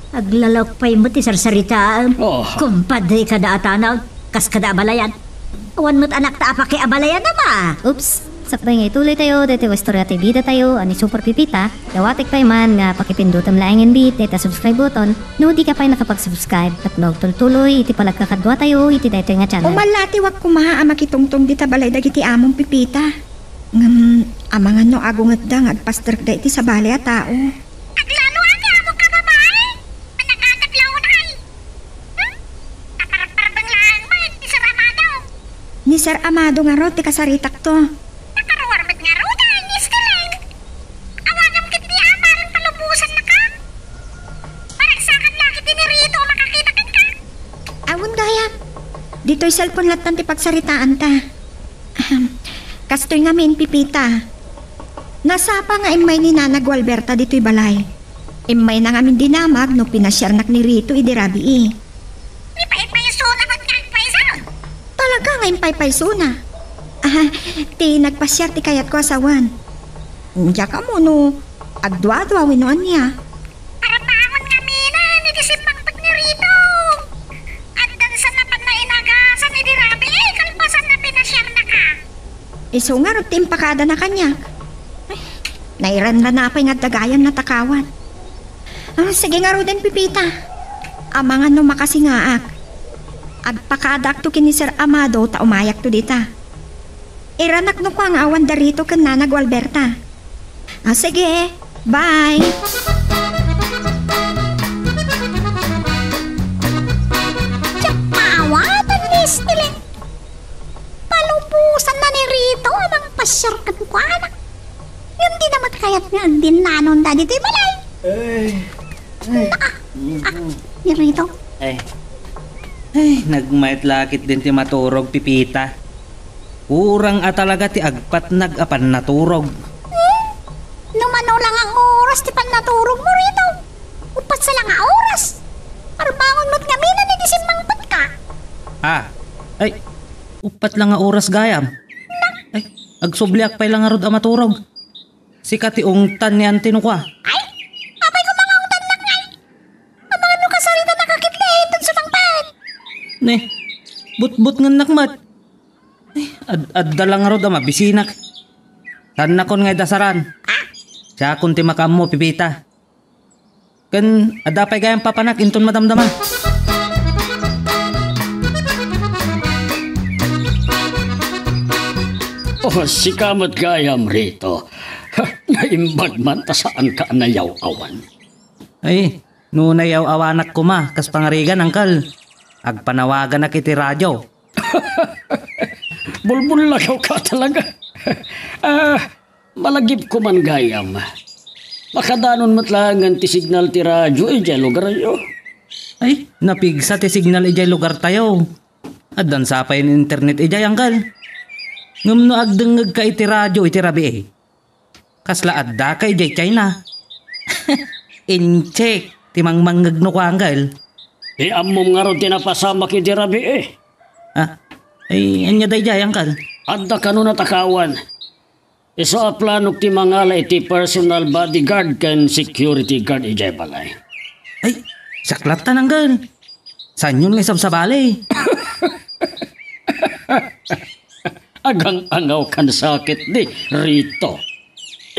Aglalawk pay met ti sarsaritaem. Oh. Kumpadre kada a tanod, kas kada a balayan. Awan met anakta a pakiabalayan, ama. Oops. Sakbay nga ituloy tayo daytoy nga istorya ti bida tayo a ni Super Pipita, dawatek pay man nga pakipindutem laengen bit dayta subscribe button no di ka pay nakapag-subscribe tapno agtultuloy iti panagkakaduatayo iti daytoy nga channel. Umallatiwak koma a makitungtong dita balay dagiti amom Pipita. Ngem amangan no agungetda nga agpasterda iti sabali a tao. Aglalo a ti amok a babai? Ni Sir Amado ngarud ti kasaritakto. Nakaruar met ngarud, a, Miss Tileng. Awagam ketdi a manen palubosannaka. Paragsakan la ketdi ni Rito a makakita kenka. Awan gayam. Ditoy cellphone lattan ti pagsaritaanta. Ahem. Kastoy ngamin, Pipita. Nasapa nga immay ni Nana Gualberta ditoy balay. Immayna ngamin dinamag no pinasiarnak ni Rito idi rabii. Ni paypaysona met nga agpayso? Talaga nga impaypaysona. Ah, ti nagpasiar ti kayatko a sawen. Diak ammo no agduadua wenno ania. Arbangon ngamin iti simmangpet ni Rito. Addan sa napan nainagasan idi rabii, kalpasan a pinasiarnaka. Isu ngarud ti impakadana kaniak. Nairanrana pay nga adda gayam natakawan. Ah, sige ngaruden, Pipita. Amangan no makasingaak. Agpakadaakto ken ni Sir Amado ta umayakto dita. Iranak no kua nga awan da Rito ken Nana Gualberta. Ah, sige. Bye. Diak maawatan, Miss Tileng. Palubosanna ni Rito a mangpasiar kenkuana. Ngem dina met kayat nga agdinnanonda ditoy balay. Ay. Ay. Ah, ah, ni Rito. Ay. Ay, nagmayat la ketdin ti maturog, Pipita. Kurang a talaga ti agpatnag a pannaturog. Hmm? No mano la nga oras ti pannaturogmo, Rito? Uppat sa la nga oras. Arbangon met ngamin iti simmangpetka. Ah, ay, uppat la nga oras gayam. Ay, agsubliak pay la ngarud a maturog. Sika ti ungtan ni Auntie no kua. Ay, apay koma nga ungtannak ngay? Amangan no kasaritanaka ketdi inton sumangpet. Ne, butbutngennak met. Ay, ad-, adda la ngarud a mabisinak. Saannakon nga idasaran. Ah? Siakon ti makaammo, Pipita. Ken adda pay gayam papanak inton madamdama. Oh, sika met gayam, Rito. Naimbag man ta saanka a nayaw-awan. Ay, no nayaw-awanak koma, kas pangarigan, Angkel, agpanawaganak iti radio. Bulbullagaw ka talaga. Ah, malagipko man gayam. Makadanon met laengen ti signal ti radio idiay lugaryo. Ay, napigsa ti signal idiay lugartayo. Addan sa pay internet idiay, Angkel. Ngem no agdengngegka iti radio iti rabii, kasla addaka idiay China. Incheck ti mangmangngeg no kua, Angkel. Ti ammom ngarud ti napasamak iti rabii. Ah, ay, ania daydiay, Angkel? Adda kano natakawan. Isu a planok ti mangala iti personal bodyguard ken security guard idiay balay. Ay, siak latta, Angkel. Saanyon nga isabsabali? Agang-angaw kan sakit di, Rito.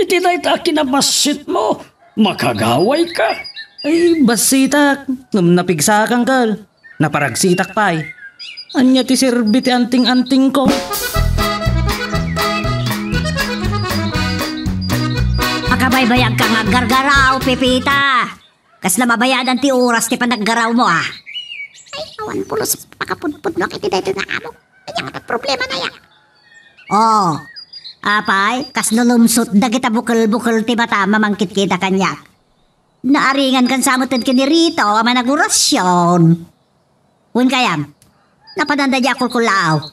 Iti dayta a kinabassitmo, makagawayka. Ay, bassitak. Ngem napigsak, Angkel. Naparagsitak pay. Ania ti serbi ti anting-antingko? Makabaybayagka nga aggargaraw, Pepita. Kasla mabayadan ti oras ti panaggarawmo, a. Ay, awan pulos pakapudpudno iti daytoy nga amok. Ania nga ti problemana, ya? Oh, apay, kasla lumsot dagita bukel-bukel ti matam a mangkitkita kaniak. Naaringankan sa metten ken ni Rito a managorasyon. Wen gayam, napananda diay kulkullaaw.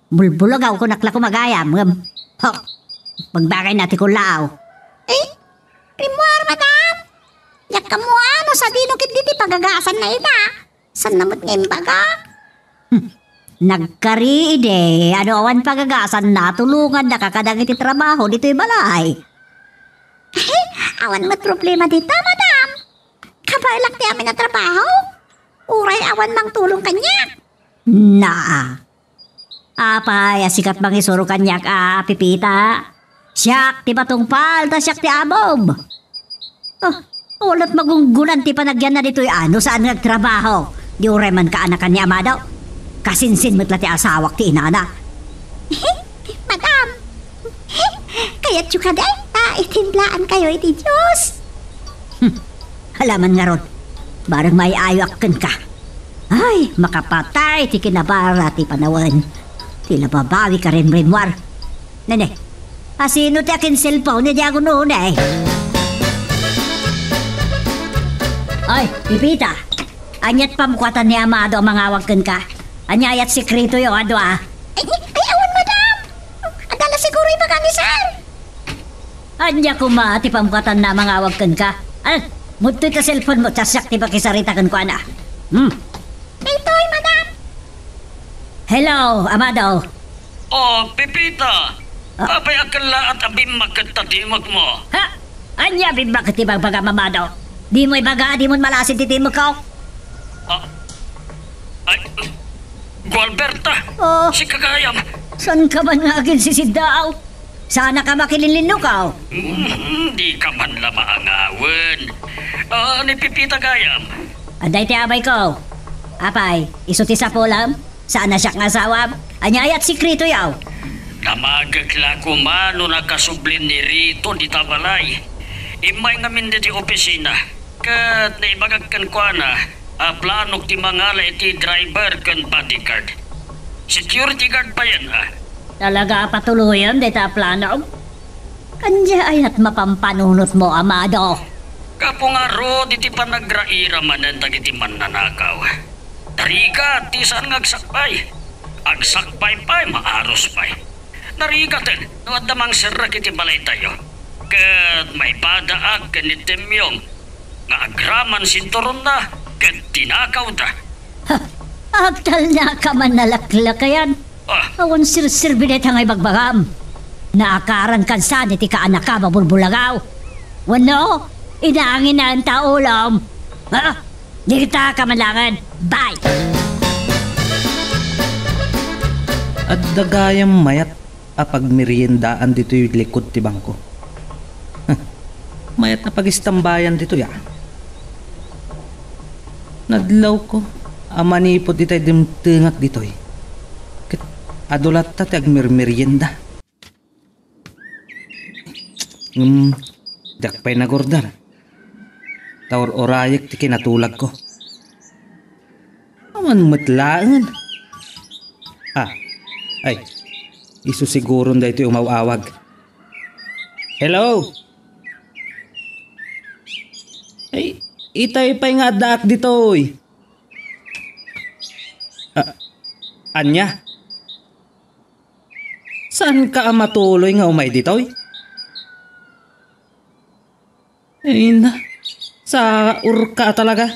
Bulbulagaw kunak la koma gayam, ngem, hok, bagbagayna ti kullaaw. Eh, rimmuar, madam. Diak ammo no sadino ketdi ti pagagasanna ita. Saanna met nga imbaga? Hmm. Nagkari idi, no awan pagagasanna, tulongannaka kadagiti trabaho ditoy balay. Awan met problema dita, madam. Kabaelak ti amin a trabaho. Uray awan mangtulong kaniak. Naa. Apay a sika ti mangisuro kaniak a, Pepita? Siak ti matungpal, ta siak ti amom. Oh, awan met magunggonan ti panagyanna ditoy a no saan nga agtrabaho. Di uray man kaanakan ni Amado. Kasinsin met la ti asawak ti inana. Madam, kayatyo kadi ta itimlaankayo iti Dios? Hmm. Hala man ngarud, bareng maay-ayoak kenka. Ay, makapatay ti kinabara ti panawen. Ti la babawi ka rin, Rimwar. Nene, asino ti akin cellphone ni Diago Nune? Ay, Pipita! Aniat pamkuatan ni Amado a mangawag kenka? Ania ayat sekreto yo, adu a? Ay, ay, awan, madam! Adda la siguro ibaga ni sir! Ania koma ti pamkuatanna a mangawag kenka? Ah, mudtoy ta cellphone mo, ta siak ti pakisarita kenkuana. Hmm. Daytoy, madam. Hello, Amado. Oh, Pipita. Ah. Apay a kellaat a bimmak ket ta timekmo? Ha? Ania bimmak ti bagbagam, Amado? Dimo ibaga, dimo malasin ti timekko? Ah. Ay, Gualberta. Oh. Sika gayam. Saan ka man nga aginsisidaaw? Saan ka makilinlinnukaw? Mm, di ka man la maangawen. Ah, ni Pipita gayam. Adda iti abayko. Apay, isu ti sapulam? Saan a siak nga asawam? Ania ayat sekreto yaw? Damagek la koma no nakasublin ni Rito dita balay. Immay ngamin ditoy opisina. Ket naibagak kenkuana a planok ti mangala iti driver ken bodyguard. Security guard payen, ah. Talaga a patuloyem dayta a planom? Ania ayat mapampanunotmo, Amado? Gapu ngarud iti panagraira manen dagiti mannanakaw. Narigat ti saan nga agsakbay. Agsakbay pay, maarus pay. Narigaten no adda mangserrek iti balaytayo. Ket maipadaak ken ni Temyong nga agraman sinturonna ket dinakawda. Ha! Agtalna ka man nalaklakayan. Ah. Awan serserbi dayta nga ibagbagam. Naakaran kan saan iti kaanakam a bulbulagaw. Wenno, inanginaen ta ulom. Ha? Dikta ka man laengen. Bye! Adda gayam mayat a pagmeriendaan ditoy likud ti bangko. Mayat a pagistambayan ditoy, a. Nadlawko a manipud itay dimtengak ditoy. Ket adu latta ti agmermerienda. Ngem, diak pay nagurdar. Ta ur-urayek ti kinatulagko. Awan met laengen. Ah, ay, isu siguron daytoy umaw-awag. Hello? Ay, itay pay nga addaak ditoy. Ah, ania? Saanka a matuloy nga umay ditoy? Ay na, saurka a talaga.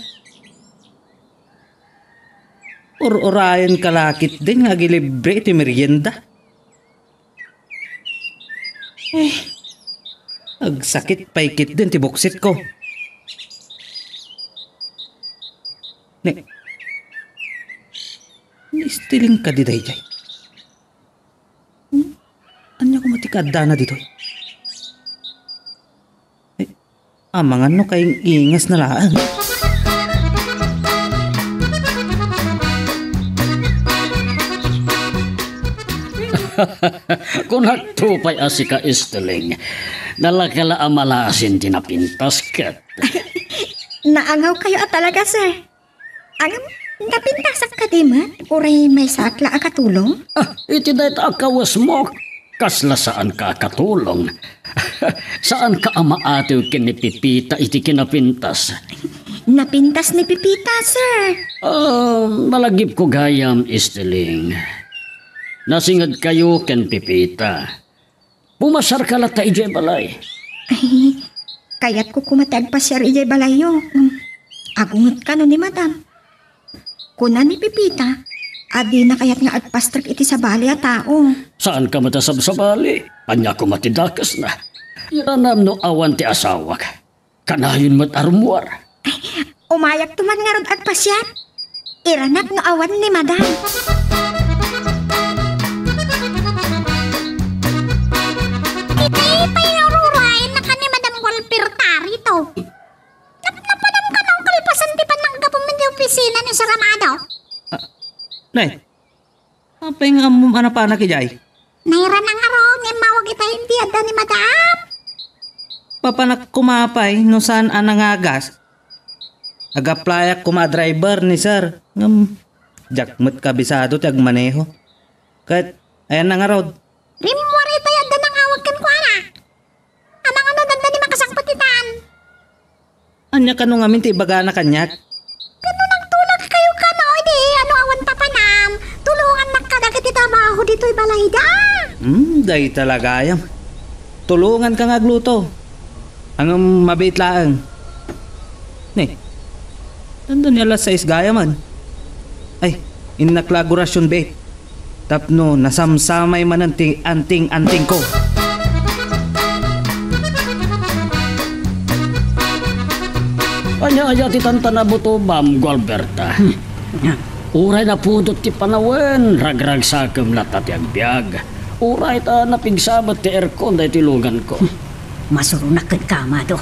Ur-urayenka la ketdin nga agilibre iti merienda. Ay, agsakit pay ketdin ti buksitko. Ne, ni Esteling kadi daydiay? Hmm? Ania koma ti kaaddana ditoy? Ay, amangan no kaing-ingasna laeng. Kunakto pay a sika, Esteling. Nalaka la a malasin ti napintas ket. Naangawkayo a talaga, sir. Ngem, napintasak kadi met? Uray maysaak la a katulong? Ah, iti dayta a kawesmo, kasla saanka a katulong. Saanka a maatew ken ni Pipita iti kinapintas? Napintas ni Pipita, sir. Ah, malagipko gayam, Esteling. Nasingedkayo ken Pipita. Pumasarka latta idiay balay. Ay, kayatko koma ti agpasiar idiay balayyo. Ngem, agungetkano ni Madam. Kuna ni Pipita a dina kayat nga agpastrek iti sabali a tao. Saanka met a sabsabali? Ania koma ti dakesna? Iranam no awan ti asawak. Kanayon met a rummuar. Ay, umayakto man ngarud agpasiar. Iranak no awan ni Madam. Iti pay nga ururayenna ken ni Madam Walperta dito. Nap-, napanam ka na kalpasan ti pananggapum iti opisina ni Sir Amado. Ah, nay, apay nga ammom a napanak idiay? Nairana ngarud nga immawag ita iti adda ni Madam. Papanak koma pay no saan a nangagas. Ag-applyak koma a driver ni sir. Ngem, diak met kabisado ti agmaneho. Ket, ayanna ngarud. Rimmuar itay adda nangawag kenkuana. Amangan no adda ni makasangpet itan. Ania kano ngamin ti ibagana kaniak? Kano nagtulagkayo kano, idi ano awan papanam, tulongannak kadagiti trabaho ditoy balayda. Hmm, dayta la gayam. Tulonganka nga agluto. Ngem mabiit laeng. Ne, adda ni alas sais gayamen. Ay, innak la agurasion biit. Tapno nasamsamay manen ti anting-antingko. Ania aya ti tantanabuto, Ma'am Gualberta? Hmm. Uray napudot ti panawen, ragragsakem latta ti agbiag. Uray ta napigsa met ti aircon daytoy luganko. Masuronak kenka, Amado.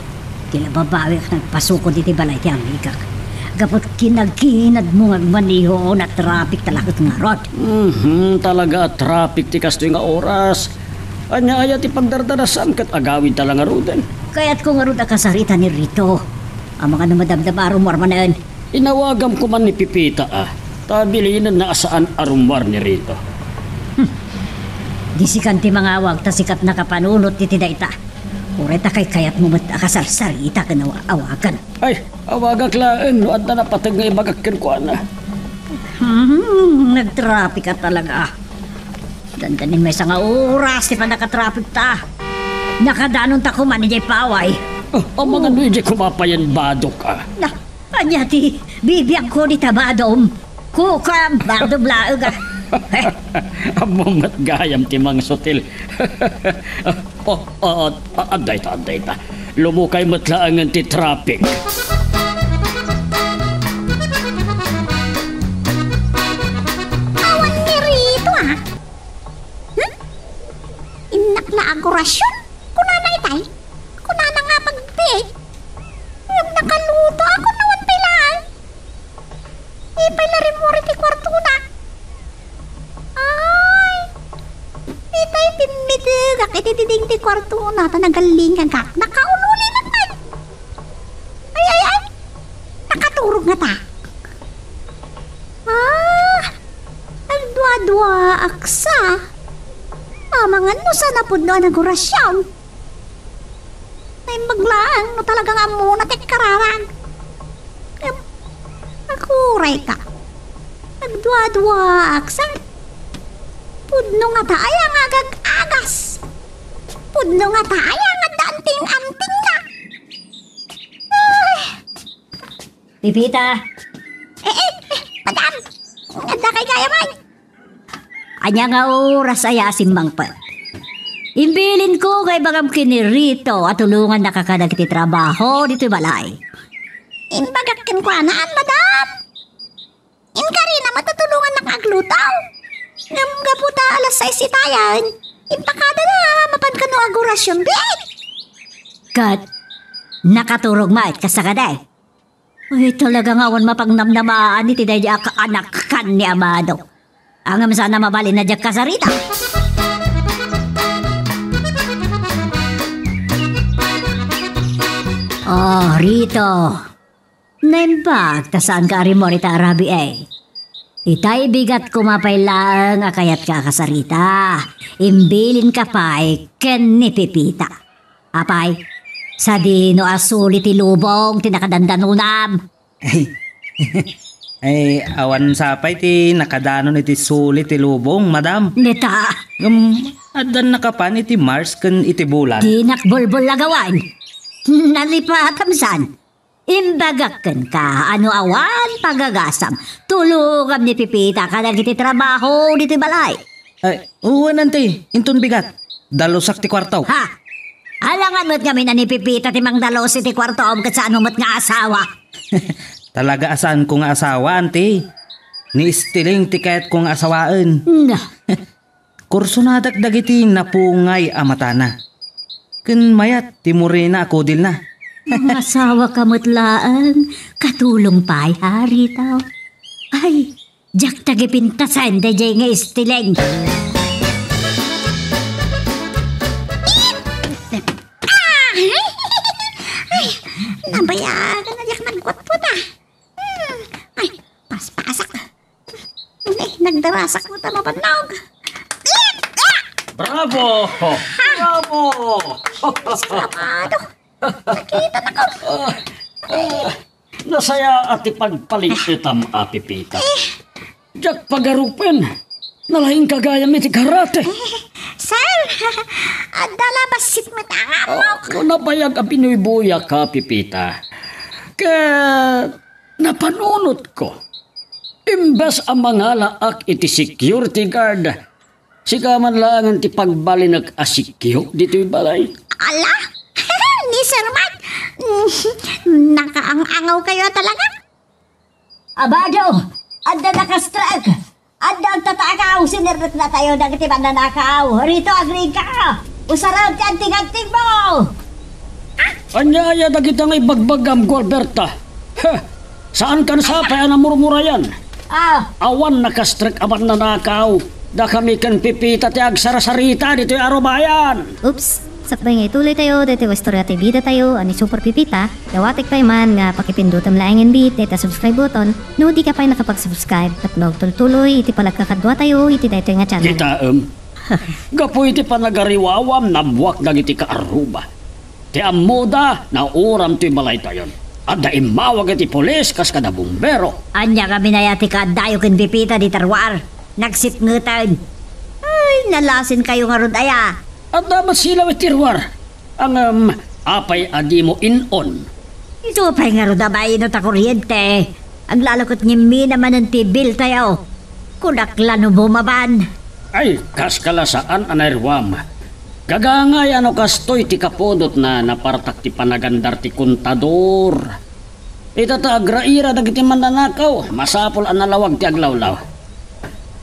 Ti la babawiak nga agpasukod iti balay ti amigak. Gapu ti kinagkinadmo nga agmaneho, natrapik ta la ket ngarud. Mhm, talaga a traffic ti kastoy nga oras. Ania aya ti pagdardarasam ket agawidta la ngaruden? Kayatko ngarud a kasarita ni Rito. Amangan no madamdama a rummuar manen. Inawagam koman ni Pepita a, ta bilinenna a saan a rummuar ni Rito. Hmm. Di sikan ti mangawag ta sikat nakapanunot iti dayta. Uray ta kaykayatmo met a kasarsarita ken aw-, awagan. Ay, awagak laeng no adda napateg nga ibagak kenkuana. Hmm, nagtrapika talaga. Dandanin maysa nga oras ti pannakatrapikta. Nakadanonta koman idiay paway. Ah, amangan no idiay kumapayen badok, ah. Na, Ania ti bibiagko dita badom? Kuka, badom laeng, ah. Ammom met gayam ti mangsutil. Oh, oh, oh, adda ita, adda ita. Lumukay met laengen ti traffic. Awan ni Rito, ah. Hmm? Innak la agurasion? Kunana itay? Kunana nga pagpi? Ngem nakaluto ako, nawan pay laeng. Ipay la rimmuar iti kuartona. Ay, itay bimmitegak iti diding ti kuartona, ta nagallingagak. Nakaululi met pay. Ay, ay, ay. Nakaturog ngata. Ah, agduaduaak sa. Amangan no saan a pudno a nagurasion. Naimbag laeng no talaga nga ammona ti kararag. Ngem, aguray ka. Agduaduaak sa. Pudno ngata aya nga agag-agas. Pudno ngata aya nga adda anting-antingna. Ay. Pepita! Eh, eh, eh, madam! Adda kay gayam? Ania nga oras aya a simmangpet? Imbilinko nga ibagam ken ni Rito a tulongannaka kadagiti trabaho ditoy balay. Imbagak kenkuana, madam. Inkarina met a tulongannak nga agluto. Ngem gapu ta alas sais itayen, impakadana mapan kano agurasion biit. Ket nakaturog met, kasta kadi? Ay, talaga nga awan mapangnamnamaan iti daydi a kaanakan ni Amado. Ngem saan a mabalin a diak kasarita. Oh, Rito. Naimbag ta saanka a rimmuar ita a rabii. Itay bigat koma pay laeng a kayatka a kasarita. Imbilinka pay ken ni Pepita. Apay, sadino a suli ti lubong ti nakadandanonam? Ay, awan sa pay ti nakadanon iti suli ti lubong, madam. Neta. Ngem, addan nakapan iti Mars ken iti bulan. Dinak bulbul a gawan. Nalipatam san. Imbagak kenka, a no awan pagagasam, tulongam ni Pepita kadagiti trabaho ditoy balay. Ay, wen, anti, inton bigat. Dalusak ti kuarto. Ha? Alangan met ngamin a ni Pepita ti mangdalus iti kuartom ket saan met nga asawa. Talaga a saanko nga asawa, anti. Ni Estiling ti kayatko nga asawaen. Na. Kursonadak dagiti napungay a matana. Ken mayat ti morena a kudilna. Mangasawaka met laeng, katulong pay, ha, Rito? Ay, diak tagipintasen daydiay nga Estiling. Ah! Ay, nabayagan a diak nagwatwat, ah. Hmm. Ay, paspasak. Ay, nagdarasak met a mabannog. Bravo! Bravo! Sarado! Nakita na ko! Ah, ah, nasayaat ti pagpalingpetam a Pepita. Diak pagarupen. Nalaingka gayam iti karate. Sir, adda la bassit met a ngamok. Oh, no nabayag a binuybuyak a Pepita. Ket napanunotko. Imbes a mangalaak iti security guard, sika man laengen ti pagbalinek a sikyo ditoy balay. Ala? Ni Sir Mike, nakaang-angaw kayo talaga? Abado, adda nakastrek! Adda agtatakaw, sinerrekna tayo dagiti mannanakaw. Rito, agriingka! Usarem ti anting-antingmo! Ania aya dagita nga ibagbagam, Gualberta? Heh, saan kan sapay a namurmurayan? Ah. Awan nakastrek a mannanakaw. Dakami ken Pepita ti agsarsarita ditoy arubayan. Oops! Sakbay nga ituloy tayo daytoy a istorya ti bida tayo a ni Super Pepita, dawatek pay man nga pakipindutem laengen dayta subscribe button no dika pay nakapag-subscribe tapno agtultuloy iti panagkakadua tayo iti daytoy nga channel. Kitaem, gapu iti panagariwawam, nabbuak dagiti kaarruba. Ti ammoda, nauram toy balaytayon. Adda immawag iti pulis kas kada bumbero. Ania ngamin aya ti kaaddayo ken Pepita dita ruar? Nagsipngeten. Ay, nalasin kayo ngarud aya. Adda met silaw iti ruar. Ngem, apay a dimo in-on? Isu pay ngarud a baino ta kuryente. Aglalo ket ngimmina manen ti bill tayo. Kunak la no bumaban. Ay, kas kala saan a nairuam. Gagangay a no kastoy ti kapudotna, napartak ti panagandar ti kontador. Ita ta agraira dagiti mannanakaw, masapul a nalawag ti aglawlaw.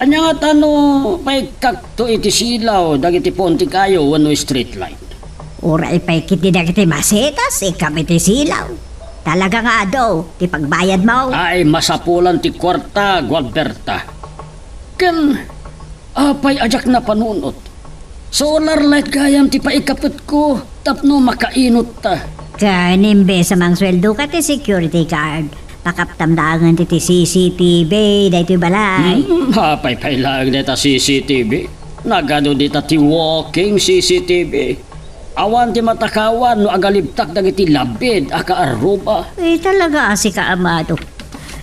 Ania ngata no paikkakto iti silaw dagiti puon ti kayo wenno street light? Uray pay ketdi dagiti masetas, ikkam iti silaw. Talaga nga adu ti pagbayadmo. Ay, masapulan ti kuarta, Gualberta. Ken apay a diak napanunot? Solar light gayam ti paikapetko tapno makainot ta. Ken imbes a mangsueldoka ti security guard, pakaptam laengen ti, ti C C T V daytoy balay. Hmm, apay pay laeng dayta C C T V? Nagadu dita ti walking C C T V. Awan ti matakawan no agalibtak dagiti labid a kaarruba. Ay, talaga a sika, Amado.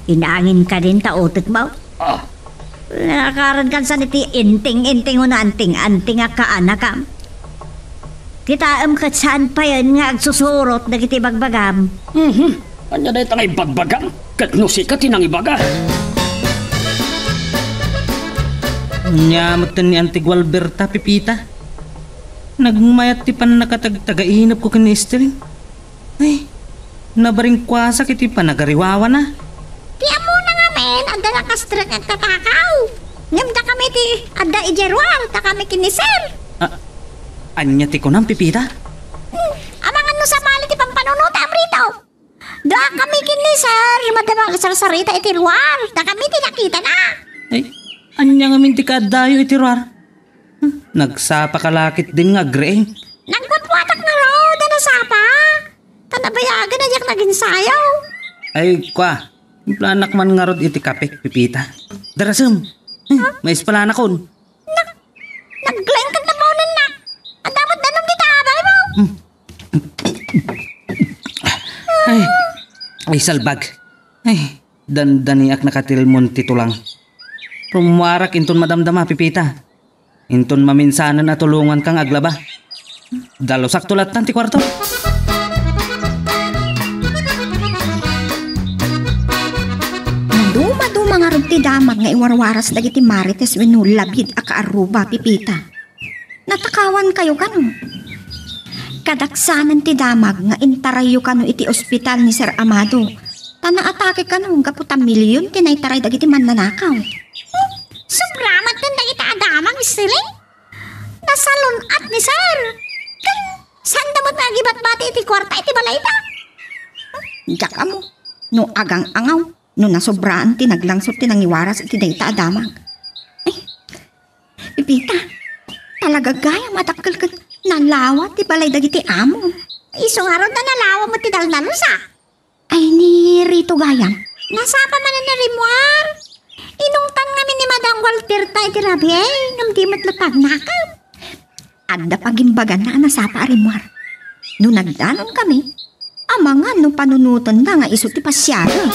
Inangin ka din ta utek mo. Ah. Nakaran kan san iti inting-inting wenno anting-anting a kaanakam. Kitaem ket saan payen nga agsusurot dagiti bagbagam. Mhm. Ania dayta nga ibagbagam? Ket no sika ti nangibaga. Ania metten ni Auntie Gualberta, Pepita? Nagmayat ti pannakatagtagainepko ken ni Estelin. Ay, nabaringkuasak iti panagariwawana. Ti ammona ngamin, adda nakastrek agtatakaw. Ngem dakami ti adda idiay ruar, dakami ken ni Sir. Ah, ania ti kunam, Pepita? Hmm, amangan no sabali ti pampanunotam rito. Dakami ken ni Sir, madama agsarsarita iti ruar. Dakami ti nakitana. Ay, ania ngamin ti kaaddayo iti ruar? Hmm, nagsapaka la ketdin nga agriing. Nagpapwatak ngarud a nasapa. Ta nabayagan a diak naginsayaw. Ay, kua, timplanak man ngarud iti kape, Pepita. Darasem. Hmm, maispalanakon. Nak, naglaing ket napaunennak. Adda met danum dita abaymo. Hmm. Ay, ay, salbag. Ay, dandaniak nakatilmon ti tulang. Rummuarak inton madamdama, Pepita. Inton maminsanen a tulonganka nga aglaba. Dalusakto lattan ti kuarto. Maduma-duma ngarud ti damag nga iwarwaras dagiti marites wenno labid a kaarruba, Pepita. Natakawankayo kano? Kadaksanen ti damag nga intarayyo kano iti ospital ni Sir Amado. Ta naatake kano gapu ta milion ti naitaray dagiti mannanakaw. Sobra met ken dagiti a damag, Estelin. Nasalun-at ni Sir. Ken saan da met nga agibatbati iti kuarta iti balayda? Diak ammo no agang-angaw, no nasobraan ti naglangsot ti nangiwaras iti dayta a damag. Ay, Pepita, talaga gayam a dakkel ket nalawa ti balay dagiti amo. Isu ngarud a nalawa met ti daldalusa. Ay, ni Rito gayam. Nasapa manen ni Rimuar. Inungtan ngamin ni Madam Gualberta iti rabii, ngem di met latta agnakem. Adda pagimbaganna a nasapa a rimmuar. No nagdanonkami, amangan no panunotenna nga isu ti pasiaren.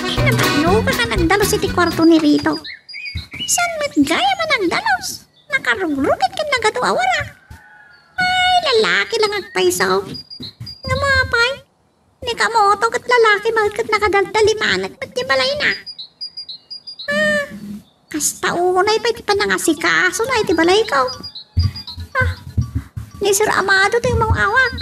Ay, nabannoka nga nagdalus iti kuarto ni Rito. Saan met gayam a nagdalus? Nakarugrugit ken nagadu a wara. Ay, lalaki la nga agpayso. Ngem apay, ni Kamoto ket lalaki met ket nakadaldalimanek met ti balayna. Ah, kasta unay pay ti panangasikasona iti balayko. Ah, ni Sir Amado ti umawawag.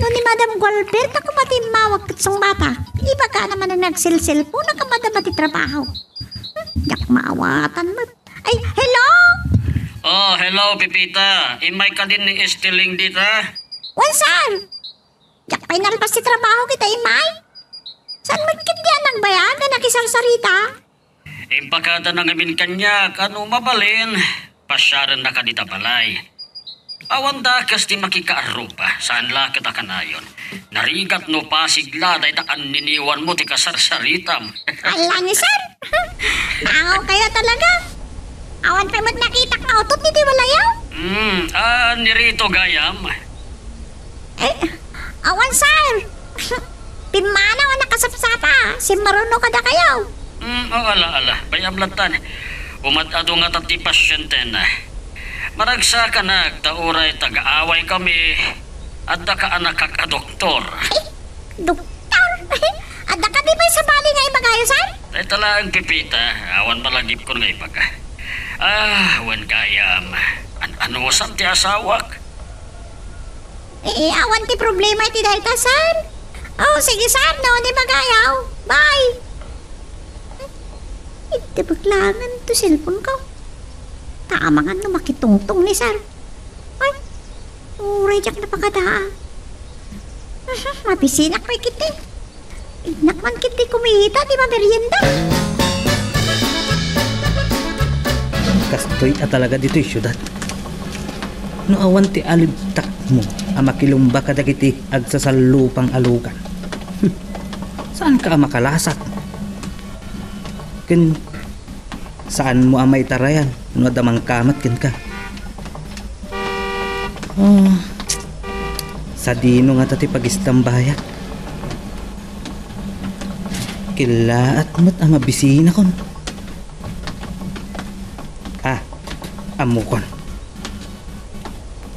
No ni Madam Gualberta koma ti immawag ket sungbatak, ibagana manen nga agselselpon a kamadama ti trabaho. Hmm, diak maawatan met. Ay, hello? Oh, hello, Pepita. Immay kadin ni Esteling dita? Wen, sir. Diak pay nalpas ti trabaho ket immay. Saan met ketdi a nagbayag a nakisarsarita? Impakadana ngamin kaniak a no mabalin, pasiarenna kadita balay. Awan dakes ti makikaarruba, saan la ket a kanayon. Narigat no Pasig la dayta anniniwanmo ti kasarsaritam. Ala ni sir! Tao kayo talaga! Awan pay met nakitak nga utot iti balayaw? Hmm, ah, ni Rito gayam. Eh, awan, sir. Pimmanaw a nakasapsapa. Simmaruno kadakayo. Hmm, oh, ala, ala. Bayam lattan. Umad-adu ngata ti pasientena. Maragsakanak ta uray taga-away kami. Adda kaanakak a doktor. Ay, doktor? Adda kadi pay sabali nga ibagayo, sir? Dayta laeng, Pepita, awan malagipkon nga ibaga. Ah, wen gayam, an-anusam ti asawak? Eh, awan ti problema iti dayta, sir. Oh, sige, sir, no, ni bagayaw. Bye. Iddebek laengen to cellphone ko. Ta amangan no makitungtong ni sir. Ay, uray diak napakadaan. Aha, mabisinak pay ketdi. Innak man ketdi kumita ti mamerienda. Kastoy a talaga ditoy siudad. No awan ti alibtakmo a makilumba kadagiti agsasallupang a lugan, saanka a makalasat. Ken saanmo a maitarayan no adda mangkamat kenka. Oh, sadino ngata ti pagistambayat? Kellaat met a mabisinakon. Ah, ammokon.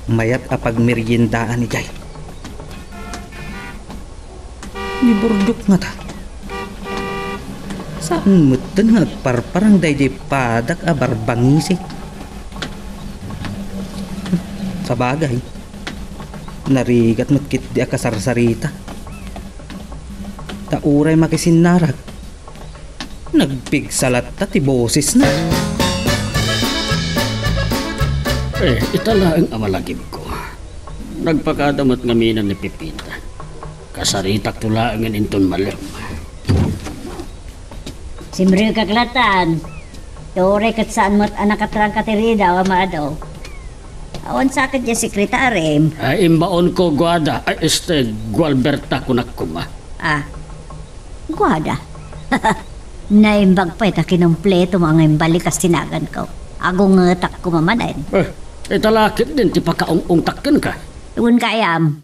Mayat a pagmeriendaan idiay. Ni Burdiok ngata. Saan metten nga agparparang daydiay padak a barbangisi. Sabagay, narigat met ketdi a kasarsarita. Ta uray makisinnarag, nagpigsa latta ti bosesna. Eh, ita laeng a malagipko. Nagpakada met ngamin ni Pepita. Kasaritakto laengen inton malem. Simrekak lattan. Uray ket saan met a nakatrangka ti ridaw, Amado. Awan sa ket diay sekretarim. Ay, imbaonko, Guada. Ay, este, Gualberta, kunak koma. Ah, Guada. Naimbag pay ta kinumpleto mo nga imbalikas ti naganko. Agungetak koma manen. Eh, ita la ketdin ti pakaung-ungtak kenka. Wen gayam,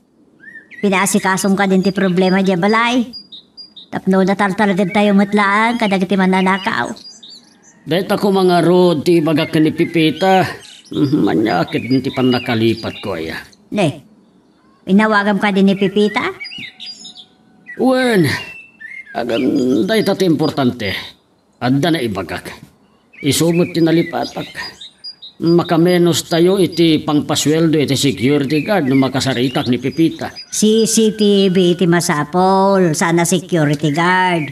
pinaasikasomka din ti problema diay balay. Tapno nataltalgedtayo met laeng kadagiti mannanakaw. Dayta koma ngarud ti ibagak ken ni Pepita. Mhm, ania ketdin ti pannakalipatko aya. Ne, inawagam kadi ni Pepita? Wen, agem dayta ti importante. Adda naibagak. Isu met ti nalipatak. Makamenostayo iti pangpasueldo iti security guard no makasaritak ni Pepita. C C T V ti masapul, saan a security guard.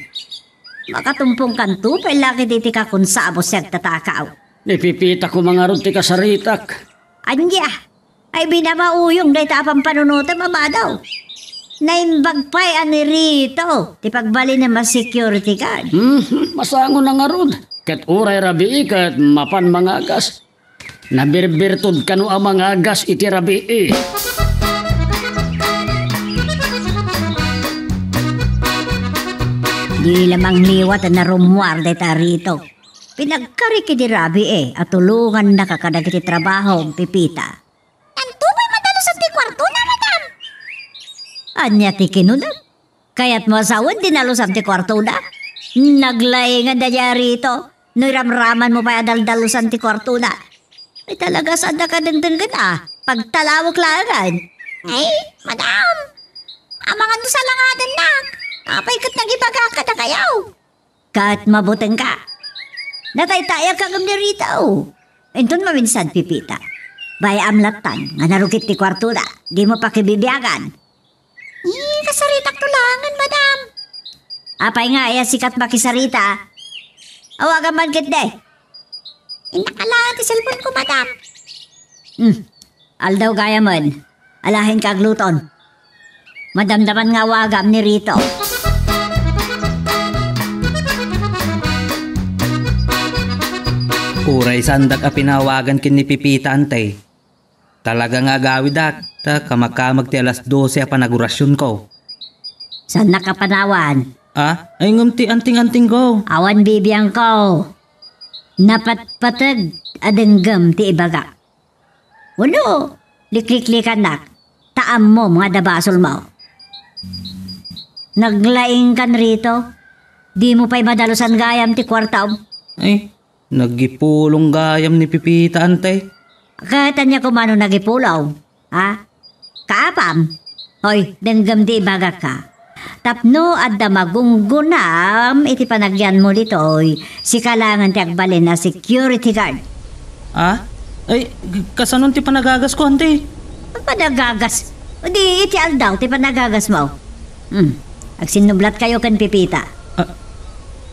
Makatumpongkanto pay la ket iti kakonsabos ti agtatakaw. Ni Pepita koma ngarud ti kasaritak. Ania? Ay, binabauyong dayta a pampanunotem, Amado. Naimbag pay a ni Rito ti pagbalinem a security guard. Hmm, masango na ngarud. Ket uray rabii ket mapan mangagas. Nabirbirtod kano a mangagas iti rabii. Di la mangliwat a narummuar dayta a Rito. Pinagkarik idi rabii a tulongannaka kadagiti trabahom, Pepita. Nanto pay madalusan ti kuartona, madam? Ania ti kinunam? Kayatmo a sawen ti nalusam ti kuartona? Naglaingan dayta Rito no iramramanmo pay a daldalusan ti kuartona. Ay, talaga, saannak a dengdenggen a pagtalawek laengen. Ay, madam, amangan no salangadannak. Apay ket nagibagak kadakayo? Ket mabutengka. Nataytayagka ngem ni Rito. Inton maminsan, Pepita. Bay-am lattan nga narugit ti kuartona, dimo pakibibiagan. Ni, kasaritakto laengen, madam. Apay nga aya sikat makisarita? Awagam man ketdi. Innak a laeng ti cellphone ko, madam. Hmm. Aldaw gayamen. Alahenka agluton. Madamdaman nga awagam ni Rito. Uray saandak a pinawagan ken ni Pepita, Ante. Talaga nga agawidak, ta kamakamag ti alas dose a panagurasionko. Saannak a panawan? Ah? Ay, ngem ti anting-antingko. Awan bibiangko. Napatpateg a denggem ti ibagak. Wenno, likliklikannak, ta ammom nga adda basolmo. Naglaingkan Rito. Dimo pay madalusan gayam ti kuartam. Ay, nagipulong gayam ni Pepita, Ante. Ket ania koma no nagipulong? Ha? Kaapam? Hoy, denggem ti ibagakka. Tapno adda magunggunam iti panagyanmo ditoy, sika laengen ti agbalin a security guard. Ah? Ay, g-, kasanon ti panagagasko, Ante? Panagagas? Di iti aldaw ti panagagasmo. Hmm. Agsinnublatkayo ken Pepita. Ah,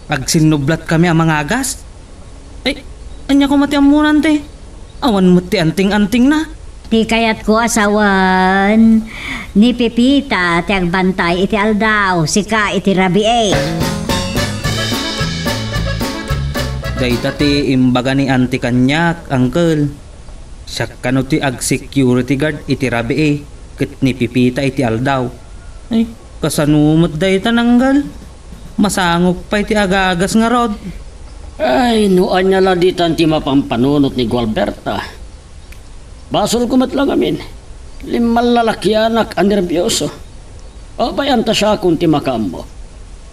agsinnublatkami a mangagas? Ay, ania koma ti ammona, Ante? Awan met ti anting-antingna. Ti kayatko a sawen, ni Pepita ti agbantay iti aldaw, sika iti rabii. Dayta ti imbaga ni Ante kaniak, Uncle. Siak kano ti ag-security guard iti rabii, ket ni Pepita iti aldaw. Ay, kasano met dayta, Uncle? Masango pay ti agagas ngarud. Ay, no ania la ditan ti mapampanunot ni Gualberta. Basolko met la ngamin. Limmallalakianak a nerbioso. Apay anta siakon ti makaammo?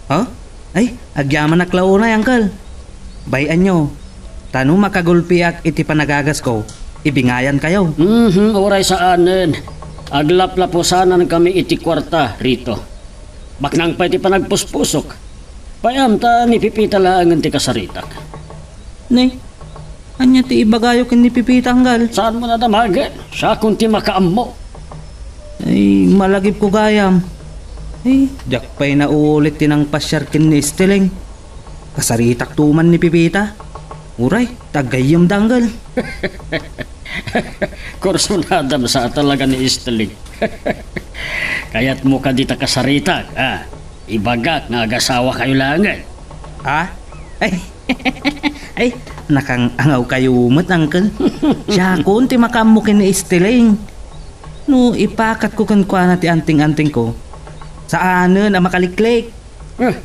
Ha? Ay, agyamanak la unay, Uncle. Bay-anyo, ta no makagulpiak iti panagagasko, ibingayankayo. Mhm, uray saanen. Aglaplapusanankami iti kuarta, Rito. Baknang pay ti panagpuspusok. Bay-am ta ni Pepita laengen ti kasaritak. Ni, ania ti ibagayo ken ni Pepita, Uncle? Saanmo nadamagen? Siakon ti makaammo. Ay, malagipko gayam. Ay, diak pay naulit ti nangpasiar ken ni Esteling. Kasaritakto man ni Pepita. Uray, ta aggayyemda, Uncle. Kursunadam sa talaga ni Esteling. Kayatmo kadi ta kasaritak, a? Ibagak nga agasawakayo laengen. Ha? Ay, ay, nakang-angawkayo met, Uncle. Siakon ti makaammo ken ni Esteling. No ipakatko kenkuana ti anting-antingko, saanen a makaliklik. Eh,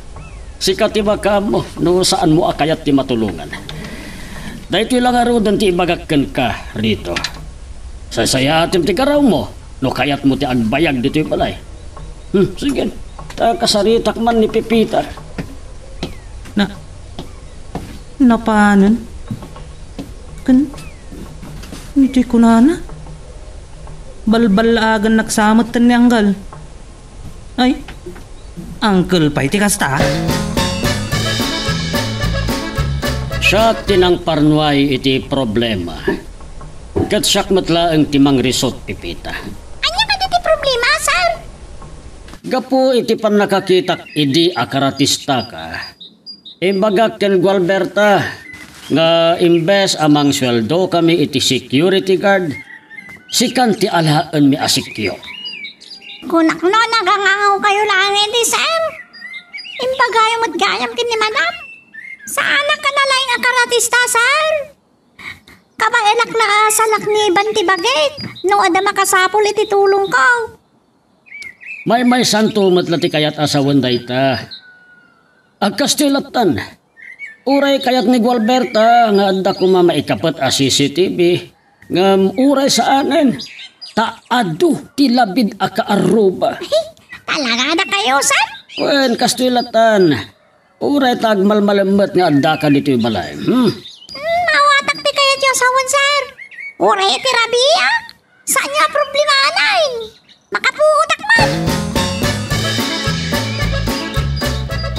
sika ti makaammo no saanmo a kayat ti matulongan. Daytoy la ngaruden ti ibagak kenka, Rito. Saysayaatem ti garawmo no kayatmo ti agbayag ditoy balay. Hmm, sige. Ta kasaritak man ni Pepita. Na, napanen? Ken, iti kunana? Balballaagannak sa metten ni Uncle. Ay, Uncle pay ti kasta? Siak ti nangparnuay iti problema. Ket siak met laeng ti mangrisot, Pepita. Ania kadi ti problema, sir? Gapu iti pannakakitak idi a karatistaka, imbagak ken Gualberta nga imbes a mangsueldokami iti security guard, sikan ti alaenmi a sikyo. Kunak no, nagangangaw kayo laeng iti, sir. Imbagayo met gayam ken ni madam. Saanak a nalaing a karatista, sir. Kabaelak la a salakniban ti bagik no adda makasapul iti tulongko. Maymaysanto met la ti kayat a sawen dayta. Agkastoy lattan. Uray kayat ni Gualberta nga adda koma maikapet a C C T V, ngem uray saanen, ta adu ti labid a kaarruba. Talaga na kayo, sir? Wen, kastoy latan. Uray ta agmalmalemmet nga addaka ditoy balay. Hmm? Hmm, mawatak ti kayatyo a sawen, sir. Uray ti rabia. Saan nga problema, anay? Makapuotak man.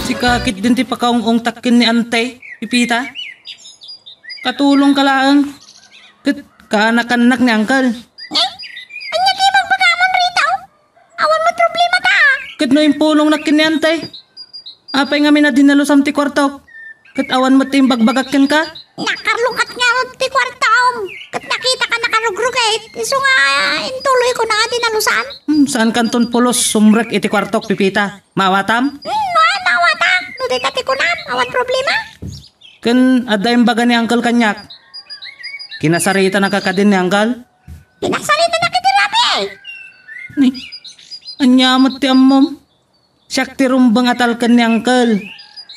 Sika ketdin ti pakaung-ungtak ken ni Ante, Pipita. Katulongka laeng. Ket kaanakannak ni Angkel. Eh? Ania ti ibagbagamon, Rito? Awan met problema ta. Ket no impulongnak ken ni Ante, apay ngamin a dinalusam ti kuartok? Ket awan met ti imbagbagak kenka? Nakarlukat ngarud ti kuartom. Ket nakitaka nakarugrugit. Isu nga intuloyko na nga dinalusan. Hmm, saan kanton pulos sumrek iti kuartok, Pipita? Maawatam? Hmm, wen, maawatak. No dayta ti kunam, awan problema. Ken adda imbaga ni Angkel kaniak. Kinasaritanaka kadin ni Angkel? Kinasaritan na iti rabii. Ni, ania met ti ammom? Siak ti rumbeng a talken ni Angkel.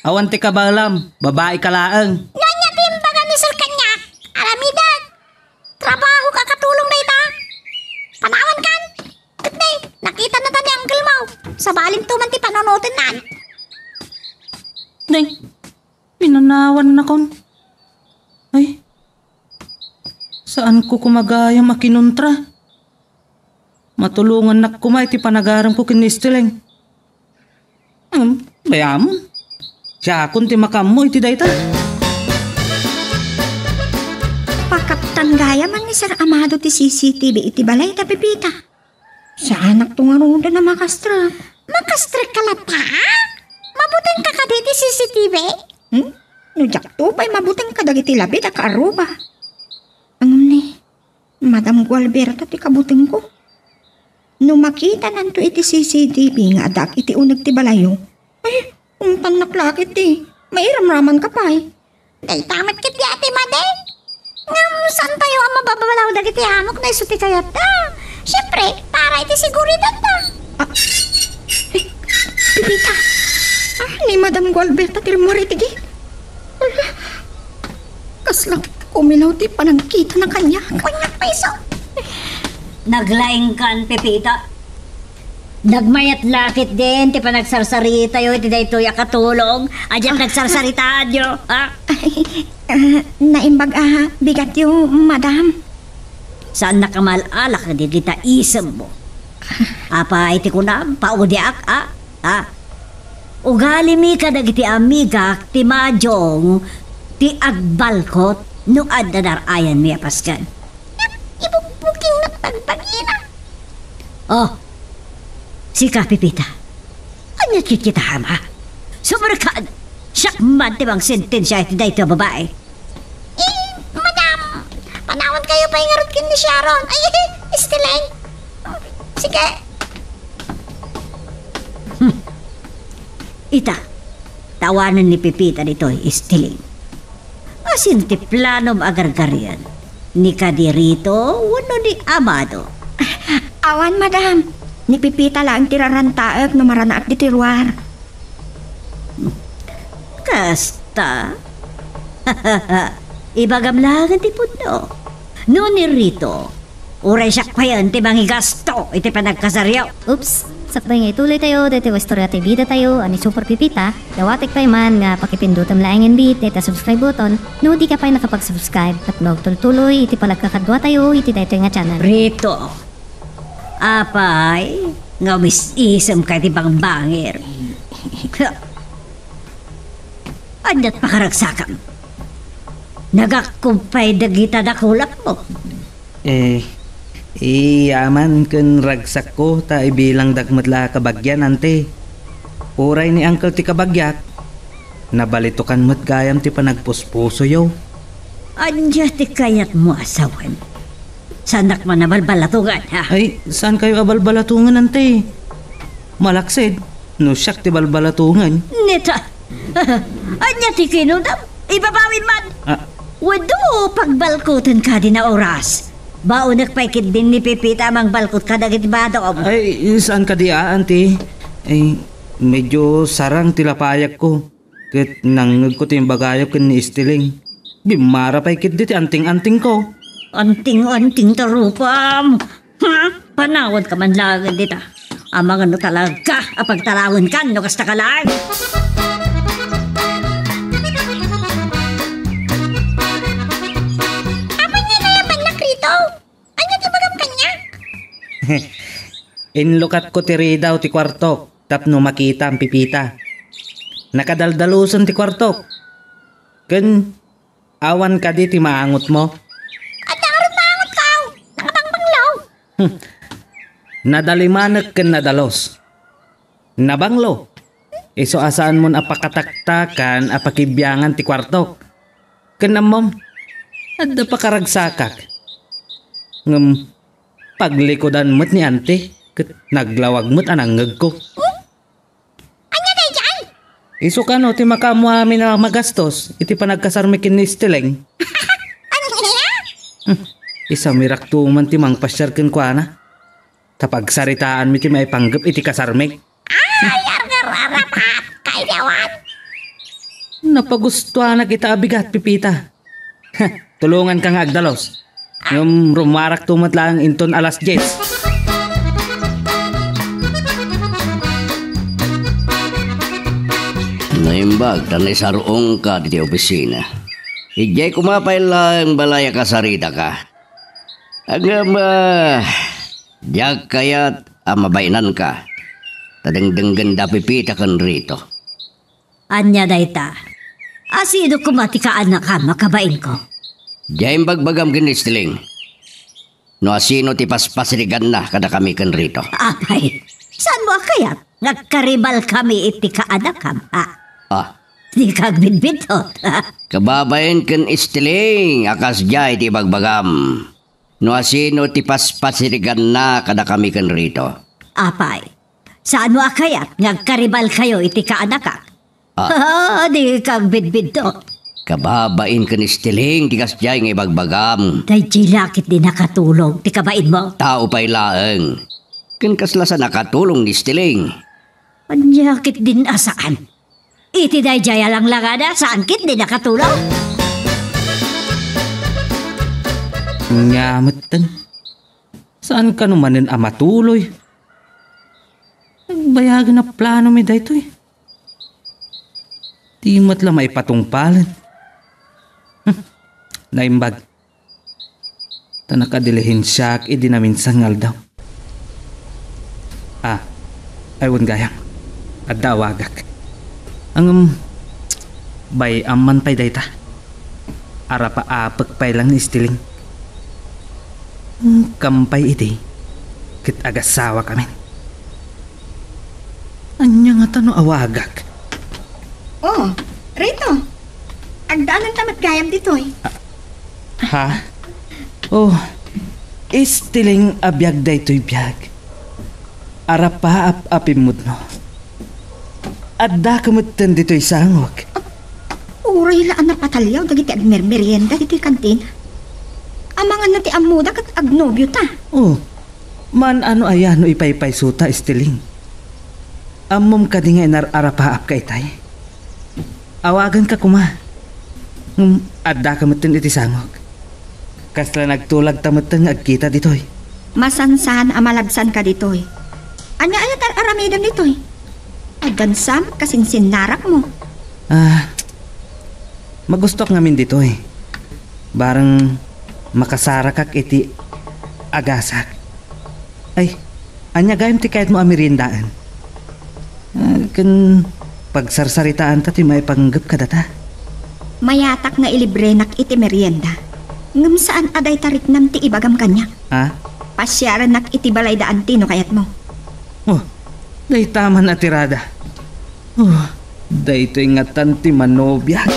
Awan ti kabaelam, babaika laeng. No ania ti imbaga ni Sir kaniak? Aramidek. Trabaho ka katulong dayta. Panawankan. Ket, nakita na ta ni Angkel mo. Sabalinto man ti panunotennan. Nay, pinanawannakon. Ay, saanko koma gayam a kinuntra. Matulongannak koma iti panagaremko ken ni Esteleng. Hmm, bayamon. Siakon ti makaammo iti dayta. Pakaptan gayam ni Sir Amado ti C C T V iti balay ta, Pipita. Saanakto ngaruden a makastrek. Makastrek ka latta? Mabutengka kadi iti C C T V? Hmm? No diakto pay mabuteng kadagiti labid a kaarruba. Ngem ni, Madam Gualberta ti kabutengko. No makitananto iti C C T V nga addaak iti uneg ti balayyo, ay, umtannak la ketdi. Mairamramanka pay. Dayta met ketdi a ti madi. Ngem saantayo a mababalaw dagiti amok no isu ti kayatta. Siempre, para iti seguridadda. Ah, eh, Pipita. Ah, ni Madam Gualberta ti rimmuar iti gate. Ala, kasla kumilaw ti panagkitana kaniak. Kaniak pay isu. Naglaingkan, Pipita. Nagmayat la ketdin ti panagsarsaritayo iti daytoy a katulong a diak nagsarsaritaanyo, ha? Ay, ah, naimbag a bigatyo, madam. Saannak a mal-ala kadagita isemmo. Apay ti kunam, paudiak, a? Ha? Ugalimi kadagiti amigak ti madung ti agbalkot no adda dar-ayanmi a pasken. Ibugbugingnak bagbagina. Oh, sika, Pipita. Ania ti kitkitaem, a? Sumrekad! Siak man ti mangsentensia iti daytoy a babai. Eh, madam, panawankayo pay ngarud ken ni Sharon. Ay, Esteleng. Sige. Hmm. Ita, tawanen ni Pipita ditoy, Esteleng. Asin ti planom a gargarian ni kadi Rito wenno ni Amado? Awan, madam. Ni Pipita laeng ti rarantaek no maranaak ditoy ruar. Kasta? Ibagam laeng ti pudno. No ni Rito, uray siak payen ti mangigasto iti panagkasaryo. Oops! Sakbay nga ituloytayo daytoy a istorya ti bidatayo a ni Super Pipita, dawatek pay man nga pakipindutem laengen bi dayta subscribe button no dika pay nakapag-subscribe ket maagtultuloy iti panagkakaduatayo iti daytoy nga channel. Rito, apay nga umis-isemka iti bangbangir? Ania't pakaragsakam? Nagakkob pay dagita dakulapmo? Eh, iyaman ken ragsakko ta ibilangdak met la a kabagian, ante. Uray ni Uncle ti kabagiak, nabalitokan met gayam ti panagpuspusoyo. Ania ti kayatmo a sawen? Saannak man a balbalatongen, ha? Ay, saankayo a balbalatongen, ante. Malaksid, no siak ti balbalatongen. Neta, ania ti kinunam? Ibabawim man! Ah. Wenno, pagbalkoten kadi na oras. Baonek pay ketdin ni Pipita a mangbalkot kadagiti badom. Ay, saan kadi a, ante? Ay, medyo sarang ti lapayagko. Ket nangngegko ti imbagayo ken ni Estiling. Bimmara pay ketdi ti anting-antingko. Anting-anting ta rupam. Ha? Panawanka man laeng dita. Amangan no talaga a pagtarawenkan no kasta ka laeng. Apay nga nayabannak rito? Ania ti bagam kaniak? Inlukatko ti ridaw ti kuartok tapno makitam, Pipita. Nakadaldalusen ti kuartok. Ken awan kadi ti maangotmo? Adda ngarud maangotko. Nakabangbanglo. Hmm. Nadalimanek ken nadalus. Nabanglo. Isu a saanmon a pakataktakan a pakibiangan ti kuartok. Ken ammom, adda pakaragsakak. Ngem paglikudan met ni Auntie, ket naglawag met a nangngegko. Hmm? Ania daydiay? Isu kano ti makaammo amin a magastos iti panagkasarmi ken ni Esteleng? Ania? Hmm, isamirakto man ti mangpasiar kenkuana. Ta pagsaritaanmi ti maipanggep iti kasarmi. Ay, argararapat! Kaidawan! Napagustuanak ita a bigat, Pipita. Tulonganka nga agdalus. Ngem rummuarakto met laeng inton alas dies. Naimbag ta naisarungka ditoy opisina. Idiay koma pay laeng balay a kasaritaka. Ngem, ah, diak kayat a mabainanka. Ta dengdenggen da Pipita ken Rito. Ania dayta? A sino koma ti kaanakam a kabainko? Diay imbagbagam ken ni Estiling. No asino ti paspasiriganna kadakami ken Rito? Apay, saanmo a kayat nga agkaribalkami iti kaanakam, ha? Ah. Dika agbidbidtot, ha? Kababain ken Estiling a kasdiay ti ibagbagam. No asino ti paspasiriganna kadakami ken Rito? Apay, saanmo a kayat nga agkaribalkayo iti kaanakak? Ah. Ah, dika agbidbidtot. Kababain ken Estiling ti kasdiay nga ibagbagam. Daydiay la ketdi nakatulong ti kabainmo. Tao pay laeng. Ken kasla sa nakatulong ni Estiling. Ania ketdin a saan? Iti daydiay a langlangada, saan ketdi nakatulong? Ania metten? Saan kano manen a matuloy? Nagbayagen a planomi daytoy. Di met la maipatungpalen. Hmm, naimbag. Ta nakadilihensiak idi naminsan nga aldaw. Ah, ay wen gayam. Adda awagak. Ngem, bay-am man pay dayta. Arapaapek pay lang ni Estiling. Kam pay idi, ket agasawakamin. Ania ngata no awagak? Oh, Rito. Agdaananta met gayam ditoy. Ha? Oh, Estiling a biag daytoy biag. Arapaap a pimmudno. Addaka metten ditoy sangok. Uray la a napataliaw dagiti agmermerienda ditoy kantina. Amangan no ti ammoda ket agnobiota. Oh, man-ano aya no ipaypaysota, Estiling? Ammom kadi nga inar-arapaapka itay? Awaganka koma. Ngem addaka metten iti sangok. Kasla nagtulagta metten nga agkita ditoy. Masansan a malabsanka ditoy. Ania aya ti ar-aramidem ditoy? Addan sa met kasinsinnarakmo. Ah, magustuak ngamin ditoy. Bareng makasarakak iti agasak. Ay, ania gayam ti kayatmo a meriendaen? Ah, ken pagsarsaritaanta ti maipanggep kadata. Mayatak nga ilibrenak iti merienda. Ngem saan a dayta riknam ti ibagam kaniak. Ha? Pasiarennak iti balay da Auntie no kayatmo. Oh, dayta man a tirada. Oh, daytoy ngatan ti manobiak.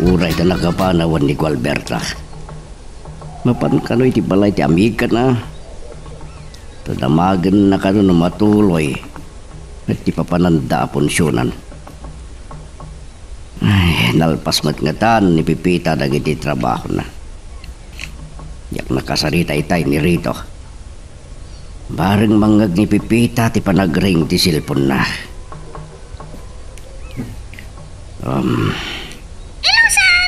Uray ta nakapanawan ni Gualberta. Mapan kano iti balay ti amigkana? Ta damagenna kano no matuloy ket ti papananda a punsionan. Ay, nalpas met ngatan ni Pipita dagiti trabahona. Diak nakasarita itay ni Rito. Bareng mangngeg ni Pepita ti panagring ti cellphone-na. Um. Hello, sir!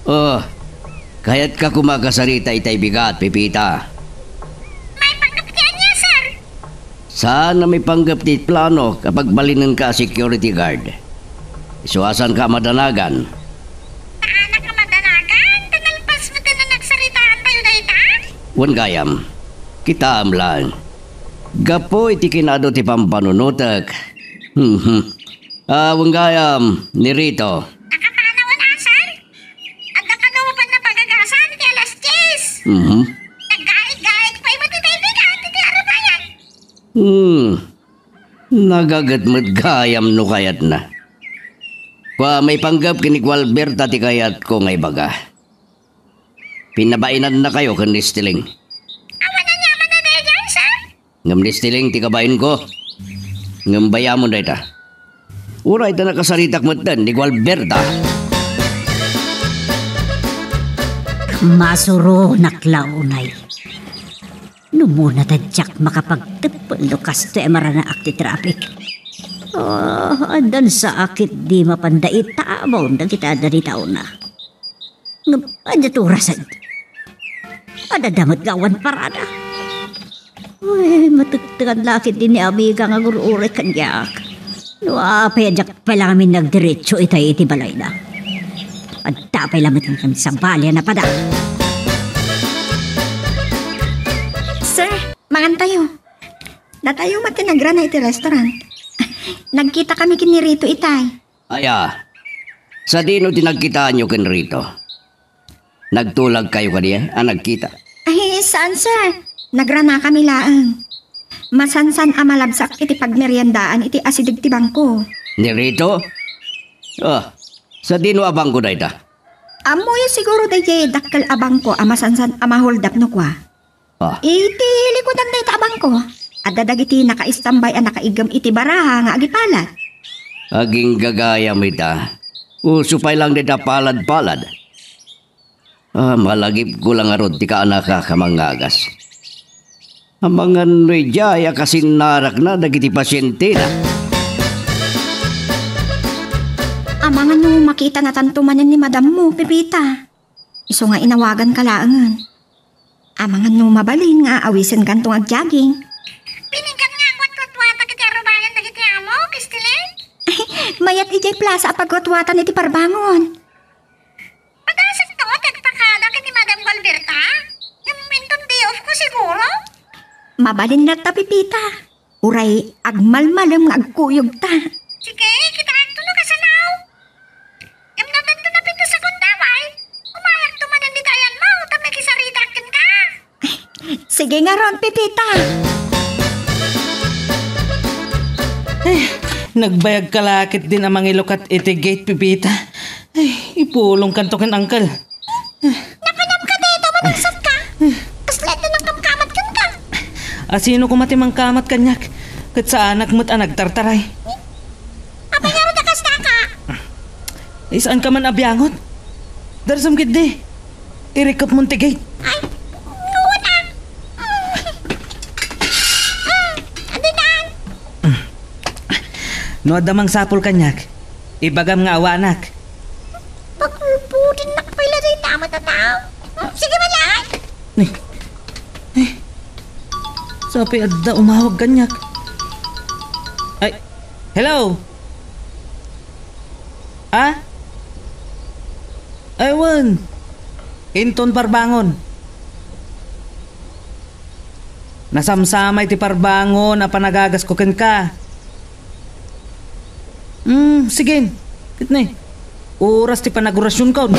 Oh, kayatka koma a kasarita itay bigat, Pepita? Maipanggep ti ania, sir? Saan a maipanggep ti plano a pagbalinenka a security guard. Isuasanka a madanagan. Saanak a madanagan? Ta nalpas met a nagsaritaantayo dayta? Wen gayam, kitaem laeng. Gapu iti kinaadu ti pampanunotek. Mhm. Ah, wen gayam, ni Rito. Nakapanawan a, sir? Adda kano mapan napagagasan iti alas diyes. Mhm. Naggaig-gaig pay met itay bigat iti arabayan. Hmm. Nagaget met gayam no kayatna. Kua, maipanggep ken ni Gualberta ti kayatko nga ibaga. Pinabainannakayo ken ni Estiling. Awan aniaman a daydiay, sir? Ngem ni Estiling ti kabainko. Ngem bayamon dayta. Uray ta nakasaritak metten ni Gualberta. Masuronak la unay. No umuna ta diak makapagteppel no kastoy a maranaak ti traffic. Ah, addan sa a ketdi mapanda itamon dagiti adda ni taona. Ngem ania ti orasen? Adda met nga awan parada. Uy, matektekan la ketdi ni amiga nga agur-uray kaniak. No apay a diak pay la ngamin nagdiretso itay iti balayna. Adda pay la met nga sabali a napada. Sir, mangantayo. Datayo met ti nagrana iti restaurant. Nagkitakami ken ni Rito itay. Aya, sadino ti nagkitaanyo ken Rito? Nagtulagkayo kadi a nagkita? Ay, saan, sir. Nagranakami laeng. Masansan a malabsak iti pagmeriendaan iti asideg ti bangko. Ni Rito? Ah, sadino a bangko dayta? Ammoyo siguro daydiay dakkel a bangko a masansan a mahuldap no kua. Ah. Iti likudan dayta a bangko, adda dagiti nakaistambay a nakaiggem iti baraha nga agipalad. Agingga gayam ita. Uso pay lang dayta palad-palad. Ah, malagipko la ngarud ti kaanakak a mangagas. Amangan no idiay a kasinnarakna dagiti pasientena. Amangan no makitanatanto manen ni madammo, Pepita. Isu nga inawaganka laengen. Amangan no mabalin nga aawisenkanto nga agjogging. Pinegan nga agwatwatwatak iti arubayan dagiti amo, Christine? Mayat idiay plaza a pagwatwatan iti parbangon. Padasekto ti agpakada ken ni Madam Gualberta? Ngem inton day off ko siguro? Mabalin latta, Pepita. Uray agmalmalem nga agkuyogta. Sige, kitaekto no kasano. Ngem no adda napito a segunda, bay, umayakto manen dita ayanmo, ta makisaritaak kenka. Sige ngarud, Pepita. Eh, nagbayagka la ketdin a mangilukat iti gate, Pepita. Ay, ipulongkanto ken uncle. Napanamka dayta, managsatka. Kasla adda nangkamkamat kenka. A, sino koma ti mangkamat kaniak? Ket saanak met a nagtartaray. Apay ngarud a kasta ka? Ay, saanka man a biangot? Darsem ketdi. Irikepmon ti gate. Ay, nguna. Adinan. No adda mangsapul kaniak, ibagam nga awanak. Pakulpudinnak pay la dayta a matataw. Sige man laeng. Eh, eh. Sapay adda umawag kaniak. Ay, hello? Ah? Ay, wen. Inton parbangon. Nasamsamay ti parbangon a panagagasko kenka. Hmm, sige. Ket ne, oras ti panagurasionkon.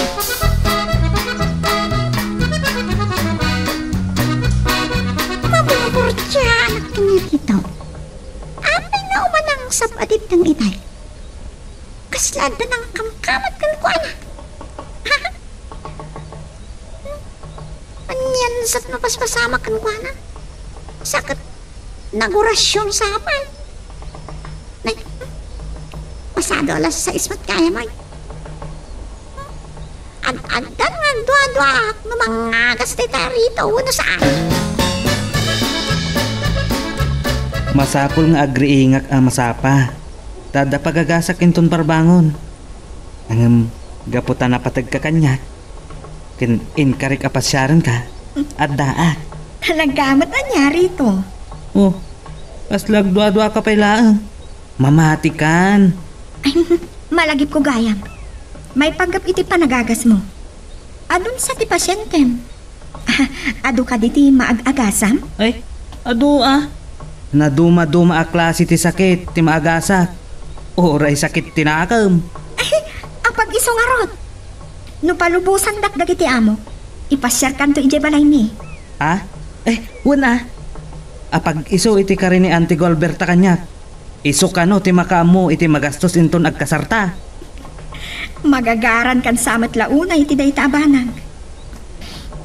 Maburburtianak ken ni Rito. Apay nga umanang sab-a didteng itay? Kasla adda nangkamkamat kenkuana. Anian sa ti mapaspasamak kenkuana? Sa ket nagurasion sa apay? Nay, pasado alas sais met gayam, ay. Ad-addan nga agdua-duaak no mangagas dayta Rito wenno saan. Masapul nga agriingak a masapa. Ta adda pagagasak inton parbangon. Ngem gapu ta napategka kaniak, ken inkarik a pasiarenka, addaak. Talaga met ania daytoy? Oh, kasla agdua-duaka pay laeng. Mamatikan. Ay, malagipko gayam. Maipaggep iti panagagasmo. Adun sa ti pasientem. Ah, adu kadi ti maag-agasam? Ay, adu a. Naduma-duma a klase ti sakit ti maagasak. Uray sakit ti nakem. Ay, apag-isu ngarud. No palubosandak dagiti amok, ipasiarkanto idiay balaymi. Ah? Eh, wen a. Apag-isu iti kari ni Auntie Gualberta kaniak. Isu kano ti makaammo iti magastos inton agkasarta. Magagarankan sa met la unay iti dayta a banag.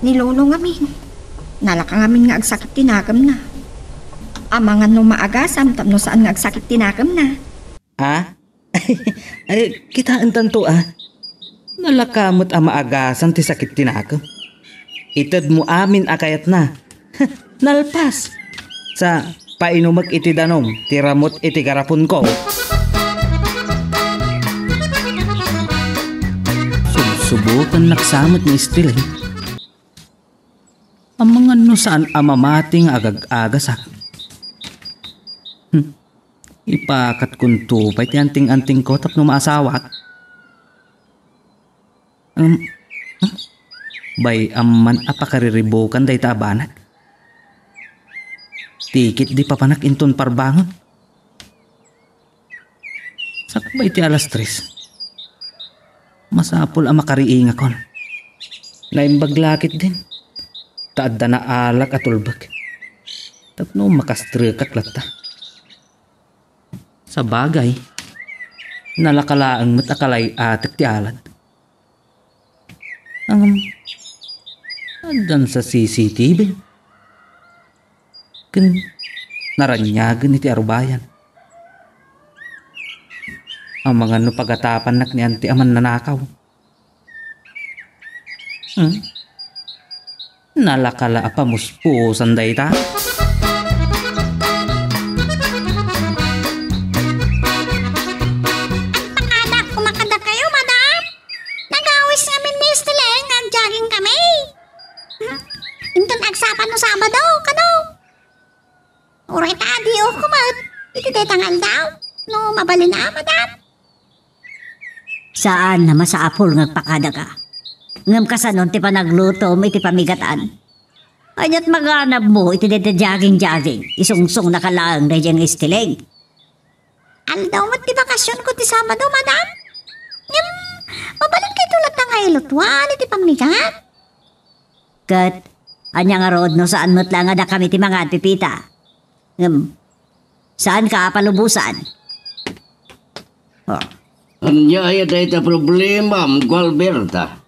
Ni Lolo ngamin, nalaka ngamin nga agsakit ti nakemna. Amangan no maagasam tapno saan nga agsakit ti nakemna. Ha? Ay, kitaentanto a. Nalaka met a maagasan ti sakit ti nakem. Itedmo amin a kayatna. Nalpas. Sa, painumek iti danum ti ramut iti garaponko. Subsubokennak sa met ni Esteleng. Amangan no saan a mamati nga agag-agasak. Hmm. Ipakatkonto pay ti anting-antingko tapno maasawak. Um, huh? Bay-am man a pakariribukan dayta a banag. Tikit di papanak inton parbangon. Sakbay ti alas tres. Masapul a makariingakon. Naimbag la ketdin. Ta adda naalak a tulbek. Tapno makastrekak latta. Sabagay, nalaka laeng met a kalay-atek ti alad. Ngem, addan sa C C T V. Ken naraniagen iti arubayan. Amangan no pagatapannak ni Auntie a mannanakaw. Hmm? Nalaka la a pamuspusan dayta? Agpakada koma kadakayo, madam. Nagawis ngamin ni Esteleng nga agjogging kami. Hmm? Inton agsapa no Sabado, kano? Uray ta, adu koma met iti dayta nga aldaw. No mabalin a, madam. Saan a masapul nga agpakadaka. Ngem kasano ti panaglutom iti pamigatan? Ania ti maganabmo iti dayta jogging-jogging? Isungsungnaka laeng daydiay nga Esteleng. Aldaw met ti bakasionko ti Sabado, madam. Ngem, mabalinkayto latta nga ilutuan iti pammigat. Ket ania ngarud no saan met la nga dakami ti mangan, Pepita? Ngem, saanka a palubosan? Oh. Ania aya dayta problemam, Gualberta?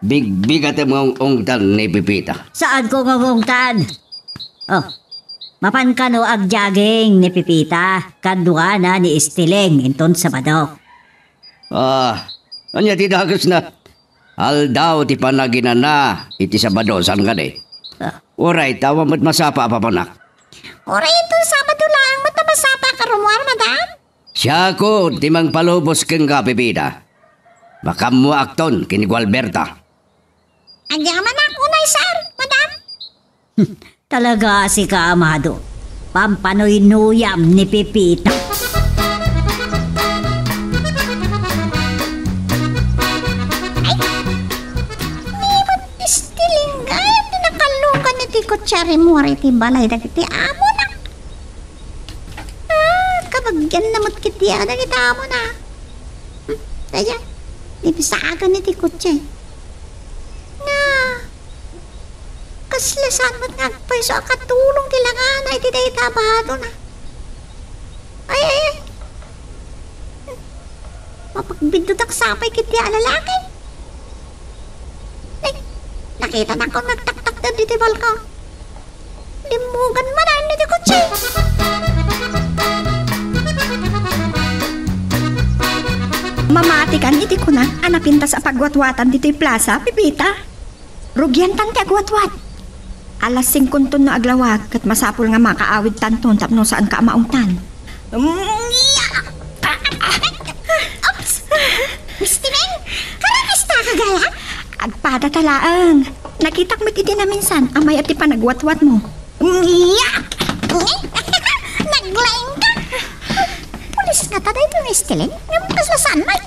Bigbigatem nga ung-ungtan ni Pepita. Saanko nga ung-ungtan? Oh, mapan kano agjogging ni Pepita kaduana ni Esteleng inton Sabado? Ah, ania ti dakesna? Aldaw ti panaginana iti Sabado, saan kadi? Ah. Uray, ta awan met masapa a papanak. Uray, inton Sabado laeng met a masapa a rummuar, madam? Siakon ti mangpalubos kenka, Pepita. Makaammoakton ken ni Gualberta. Agyamanak unay, sir, madam. Talaga a sika, Amado. Pampanuynuyam ni Pepita. Ay, ni met Esteleng gayam ti nakalukan iti kotse a rimmuar iti balay dagiti amona. Ah, kabagianna met ketdi a dagiti amona. Hmm, daydiay, nabisagan iti kotse. Nga, kasla saan met nga agpayso a katulong ti langana iti dayta a badona. Ay, ay, ay. Mapagbiddutnak sapay ketdi a lalaki. Ay, nakitanakon nagtaktakder ditoy balkon. Limmugan manen iti kotse. Mamatikan iti kuna a napintas a pagwatwatan ditoy plasa, Pepita. Rugiantan ti agwatwat. Alas singkonton no aglawag, ket masapul nga makaawidtanton tapno saanka a maungtan. Mm, ya! Oops! Miss Tileng, karakasta ka gayam? Agpadata laeng. Nakitak met iti naminsan, amay a ti panagwatwatmo. Mm, ya! Naglaing ka! Pulis ngata daytoy, Miss Tileng. Ngem kasla saan met?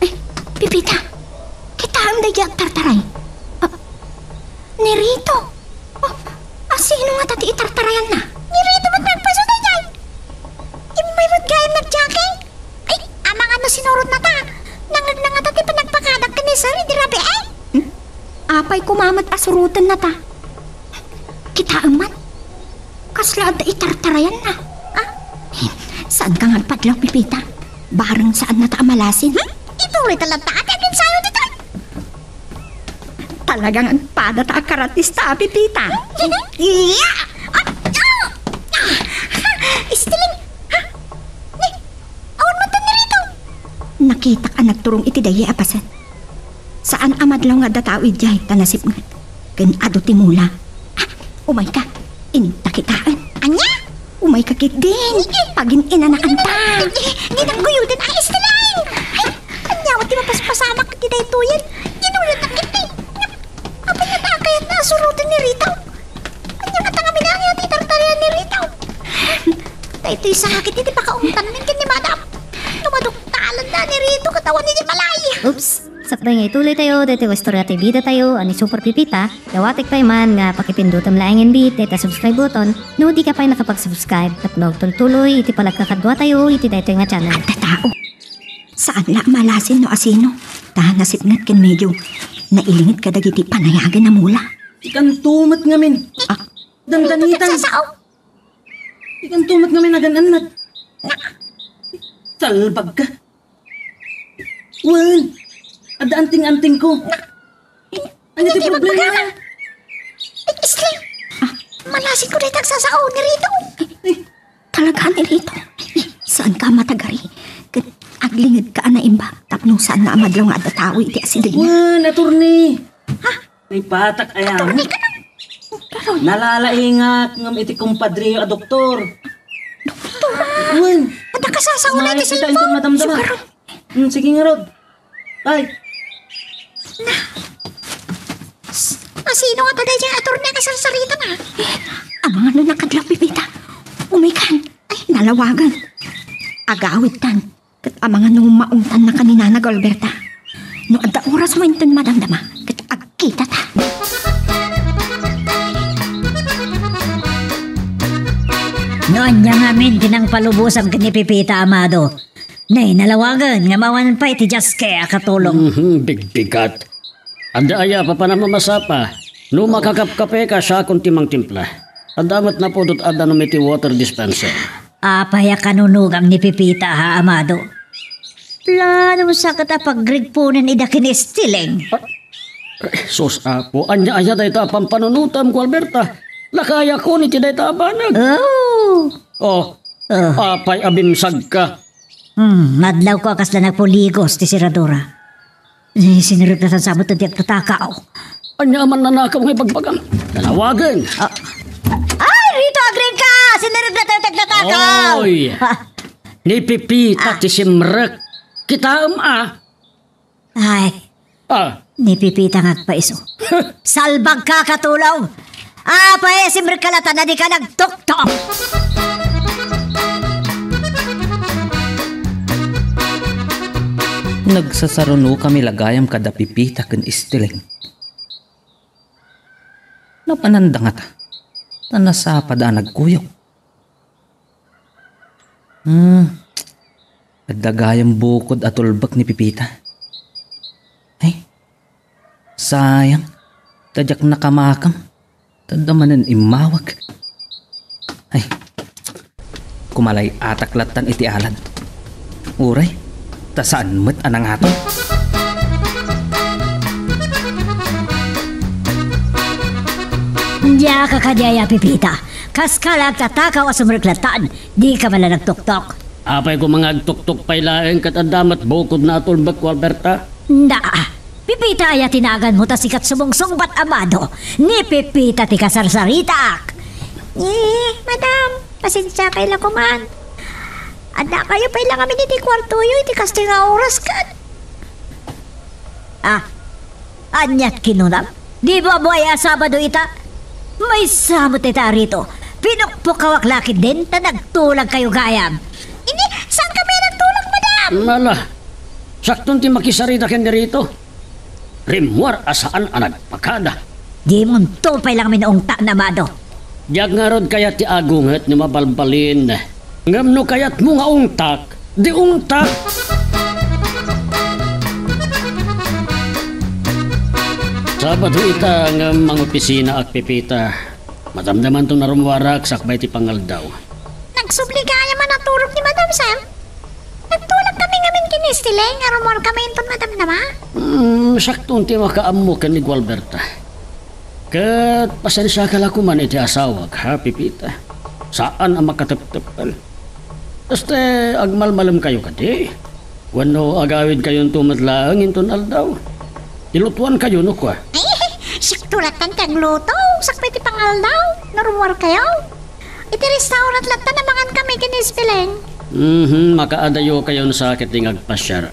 Eh, Pepita, kitaem daydi agtartaray. Ah, ni Rito. Oh, asino ngata ti itartarayanna? Ni Rito met nagpaso daydiay. Immay met gayam nagjogging. Ay, amangan no sinurotnata. Nangngegna ngata ti panagpakadak ken ni Sir idi rabii, eh. Hmm? Apay koma met a surotennata? Kitaem man. Kasla adda itartarayanna. Ah? Saanka nga agpadlaw, Pepita? Bareng saannata a malasin. Hmm? Ituloyta latta ti agensayo ditoy. Talaga nga agpadata a karatista, Pepita. Iya! Ah! Ah! Ah! Miss Tileng! Ha? Ni, awan man ni Rito. Nakitak a nagturong iti daydi a paset. Saan a madlaw nga adda tao idiay ta nasipnget. Ken adu ti mula. Ah, umayka. Inta kitaen. Ania? Umayka ketdin. Pagin-inanaanta. Di, di, di nagguyoden, Miss Tileng. Ay, ania ti mapaspasamak iti daytoyen? Inuyotnak iti. Apay nga kayatna a suroten ni Rito? Ania ngata ngamin a ti tartarayan ni Rito? Daytoy sakit iti pakaungtan men ken ni Madam. No maduktalan da ni Rito ket awan iti balay. Oops. Sakbay nga ituloytayo daytoy nga istorya ti bidatayo a ni Super Pepita, dawatek pay man nga pakipindutem laeng inbit dayta subscribe button no dika pay nakapag-subscribe tapno agtultuloy iti panagkakaduatayo iti daytoy nga channel. Adda tao. Saan la a malasin no asino. Ta nasipnget ken medyo nailinget kadagiti panayagen a mula. Ikanto met ngamin. Ah. Dandanitan. Sao? Ikanto met ngamin agan-annad. Salbag ka. Wen, adda anting-antingko. Ania ti problema? Ay, Miss Tileng. Ah, malasinko dayta agsasao ni Rito. Eh, talaga ni Rito. Saanka a matagari. Ket aglingedka a naimbag tapno saanna a madlaw nga adda tao iti asidegna. Wen, attorney. Ha? Ay, patak aya. Attorney ka na. Nalalaingak ngem iti kumpadreyo a doktor. Doktor? Wen. Adda kasasao na iti cellphone. Madamdama. Sugaro. Hmm, sige ngarud. Ay. Na. Asino ngata daydiay attorney a kasarsaritana? Amangan no nakadlaw, Pepita. Umaykan. Ay, nalawagan. Agawidtan. Ket amangan no maungtannaka ni Nana Gualberta. No adda oras mo inton madamdama, ket agkitata. No ania ngamin ti nangpalubosam ken ni Pepita, Amado. Nay, nalawagen nga mawan pay ti jaske a katulong. Mhm, bigbigat. Adda aya papanam a masapa? No makakapkapeka, siakon ti mangtimpla. Adda met napudot a danum iti water dispenser. Apay a kanunogam ni Pepita, ha, Amado? Plano sa ket a pagrigpunen ida ken Miss Tileng. Ah, sus, Apo, ania aya dayta a pampanunotam, Gualberta? Lakayakon iti dayta a banag. Oh. Oh, Oh. Apay a bimsagka? Hmm, madlawko a kasla nagpuligos ti seradura. Eh, sinirip na sa sabot ti agtatakaw. Ania a mannanakaw nga ibagbagam? Nalawagen. Ah. Ay, Rito, agriingka! Sinirip na tayo ti agtatakaw! Oy! Ah. Ni Pepita ti simrek. Kitaem a. Ay. Ah. Ni Pepita nga agpaiso. Salbagka, katulong! Apay a simrekka latta a dika nagtuktok? Nagsasarunokami la gayam kada Pepita ken Miss Tileng. Napananda ngata, ta nasapada a nagkuyog. Hmm. Adda gayam bukod a tulbek ni Pepita. Ay, sayang, ta diak nakamakam. Ta adda manen immawag. Ay, kumalay-atak lattan iti alad. Uray, ta saan met a nangato. Diak a kadi aya, Pepita. Kaska la agtatakaw a sumrek lattan. Dika man la nagtuktok. Apay koma nga agtuktok pay laeng ket adda met bukodna a tulbek, Gualberta? Daa. Pepita aya ti naganmo ta sika ti sumungsungbat a Mado? Ni Pepita ti kasarsaritaak. Eh, madam, pasensiakay la koman. Addakayo pay la ngamin iti kuartoyo iti kastoy nga oras ket. Ah, aniat kinunam? Di ba buaya Sabado ita? Maysa met ita a Rito. Pinukpukawak la ketdin ta nagtulagkayo gayam. Ini, saan kami nagtulag, madam? Ala, sakton ti makisarita ken ni Rito. Rimmuar a saan a nagpakada. Dimonto pay la ngamin ungtak, Mado. Diak ngarud kayat ti agunget no mabalbalin. Ngem no kayatmo nga ungtak, di ungtak! Sabado ita ngem mangopisinaak, Pepita. Madamdamanto nga rummuarak sakbay ti pangaldaw. Nagsubli gayam a naturog ni Madam, sir. Nagtulag kami ngamin ken ni Esteleng a rummuar kami inton madamdama. Hmm, sakton ti makaammo ken ni Gualberta. Ket pasensiaka la koman iti asawak, ha, Pepita? Saan a makatepteppel. Este, agmalmalemkayo kadi? Wenno agawidkayonto met laeng inton aldaw? Ilutuankayo no kua? Ay, siakto lattan ti agluto, sakbay ti pangaldaw, no rummuarkayo. Iti restaurant lattan a mangan kami ken ni Esteleng. Mhm, makaadayo kayon sa ket di nga agpasiar.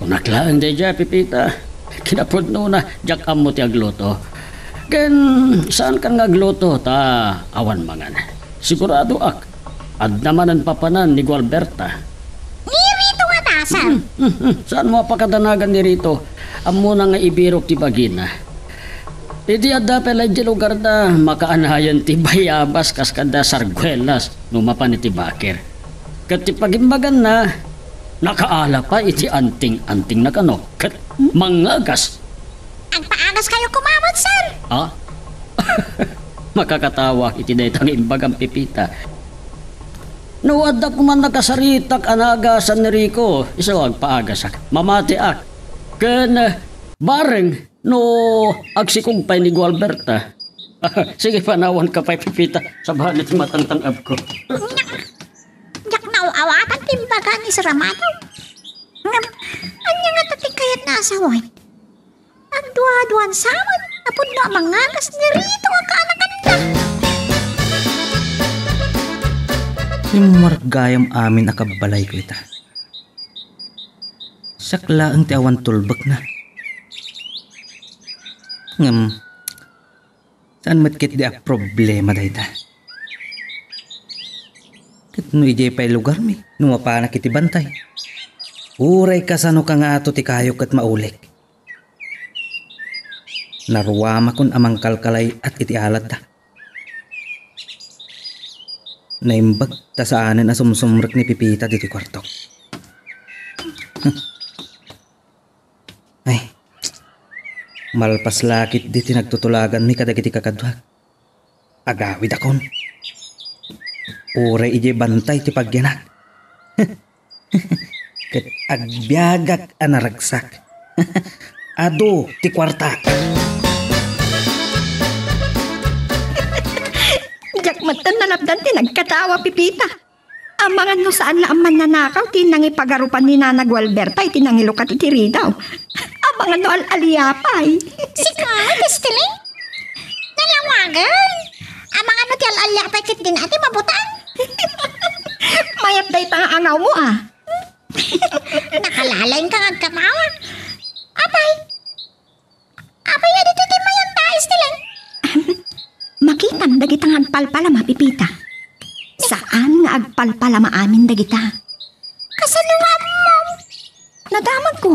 Kunak laeng daydiay, Pepita. Kinapudnona, diak ammo ti agluto. Ken, saankan nga agluto, ta awan mangan. Siguradoak, adda manen papanan ni Gualberta. Ni Rito ngata, sir? Hmm, hmm, hmm. Saanmo a pakadanagan ni Rito? Ammona nga ibirok ti bagina. Idi adda pay la idiay lugarda, makaanayan ti bayabas kas kadda sarguelas no mapan iti bakir. Ket ti pagimbaganna, nakaala pay iti anting-antingna kano ket mangagas. Agpaagaskayo koma met, sir. Ha? Makakatawa iti dayta nga imbagam, Pepita. No adda koman nakasaritak a naagasan ni Rito, isu agpaagasak. Mamatiak. Ken, eh, bareng no agsikog pay ni Gualberta. Sige, panawanka pay, Pepita. Sabali ti matangtang-abko. Diak naaw-awatan ti imbaga ni Sir Amado. Ngem, ania ngata ti kayatna a sawen? Agduaduan sa met a pudno a mangagas ni Rito nga kaanakanda. Rimmuar gayam amin a kabbalayko ita. Siak laeng ti awan tulbekna. Ngem, saan met ketdi a problema dayta. Ket no idiay pay lugarmi, no mapanak iti bantay, uray kasano kangato ti kayo ket maulik. Naruamakon a mangkalkalay-at iti aladda. Naimbag ta saanen a sumsumrek ni Pepita ditoy kuartok. Ay, malpas la ketdi ti nagtutulaganmi kadagiti kakaduak. Agawidakon. Uray idiay bantay ti pagyanak. Ket agbiagak a naragsak. Adu ti kuartak. Diak metten nalapdan ti nagkatawa, Pepita. Amangan no saan la a mannanakaw ti nangipagarupan ni Nana Gualberta iti nangilukat iti Rito. Amangan no al-alia pay. Sika, Destiny? Nalawagen? Amangan no ti al-alia pay ket din ati mabutang? Mayat dayta nga angawmo, a. Nakalaleng ka nga agkatawa. Apay, Apay nga ditoy ti mayat, Destiny? Makitam dagita nga agpalpalama, Pepita. Saan nga agpalpalama amin dagita. Kasano nga ammom? Nadamagko.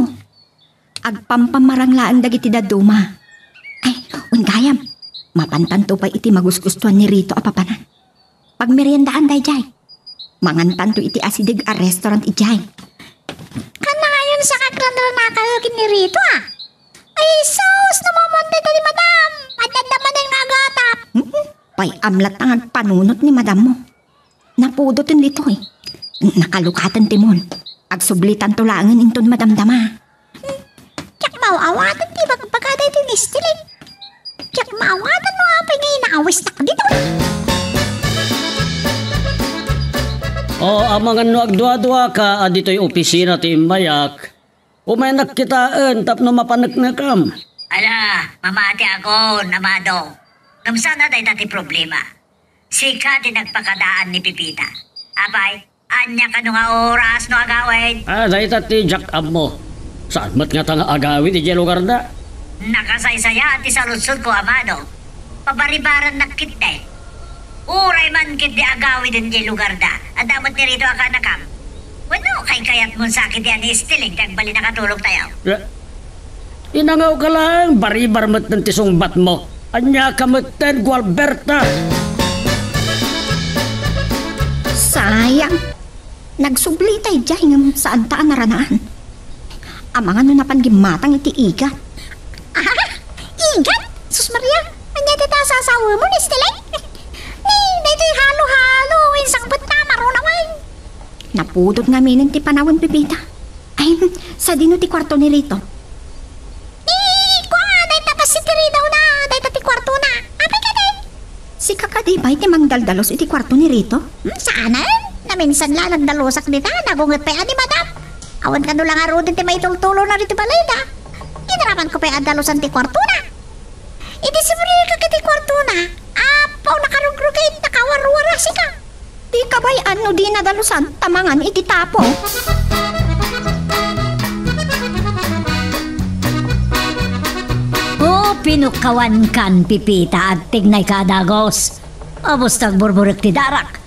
Agpampamarang laeng dagiti dadduma. Ay, wen gayam. Mapantanto pay iti magusgustoan ni Rito a papanan. Pagmeriendaan daydiay. Mangantanto iti asideg a restaurant idiay. Kannayon, saan a ranranakayo ken ni Rito, a. Ay, sus, namamon dayta ni Madam. Adda manen nga agatap. Hmm? Pay-am latta nga agpanunot ni Madammo. Napudoten ditoy. Nakalukaten ti mall. Agsublitanto laengen inton madamdama. Diak maaw-awaten ti ibagbaga daytoy ni Destiny. Diak maawaten no apay nga inaawistak ditoy. O, amangan no agduaduaka a ditoy opisina ti immayak, Umaynak kitaen tapno mapaneknekam. Ala, mamatiakon, Amado. Ngem saan a dayta ti problema. Sika ti nagpakadaan ni Pepita. Apay, ania kano nga oras no agawid? Ah, dayta ti diak ammo. Saan met ngata nga agawid idiay lugarda? Nakasaysayaan ti saludsodko, Amado. Pabaribarannak ketdi. Uray man ketdi agawiden diay lugarda, adda met ni Rito a kaanakam. Wenno, kaykayatmon sa ketdi a ni Esteling ti agbalin a katulongtayo? Eh, inangawka laeng, baribar metten ti sungbatmo. Ania ka metten, Gualberta? Sayang. Nagsubli tay diay ngem saanta a naranaan. Amangan no napan gimmatang iti igat. Ah, igat? Sus Maria, ania dayta a sasawem, Esteling? Ni, daytoy halo-halo, insangpet na, marunawan. Napudot ngaminen ti panawen, Pepita. Ay, sadino ti kuarto ni Rito? Ni, kua, dayta bassit ti ridawna, dayta ti kuartona. Apay kadi? Sika kadi pay ti mangdaldalus iti kuarto ni Rito? Hmm, saanen. Naminsan la nagdalusak dita, nagunget pay a ni Madam. Awan kano la ngaruden ti maitultulona ditoy balayda. Inaramanko pay a dalusan ti kuartona. Idi sumrekka iti kuartona, apo, nakarugrugit, nakawarwara sika. Di kabay-an no di nadalusan, tamangan iti tapo. O, pinukawankan, Pepita, agtignayka a dagus. Ubos ta agburburek ti darak.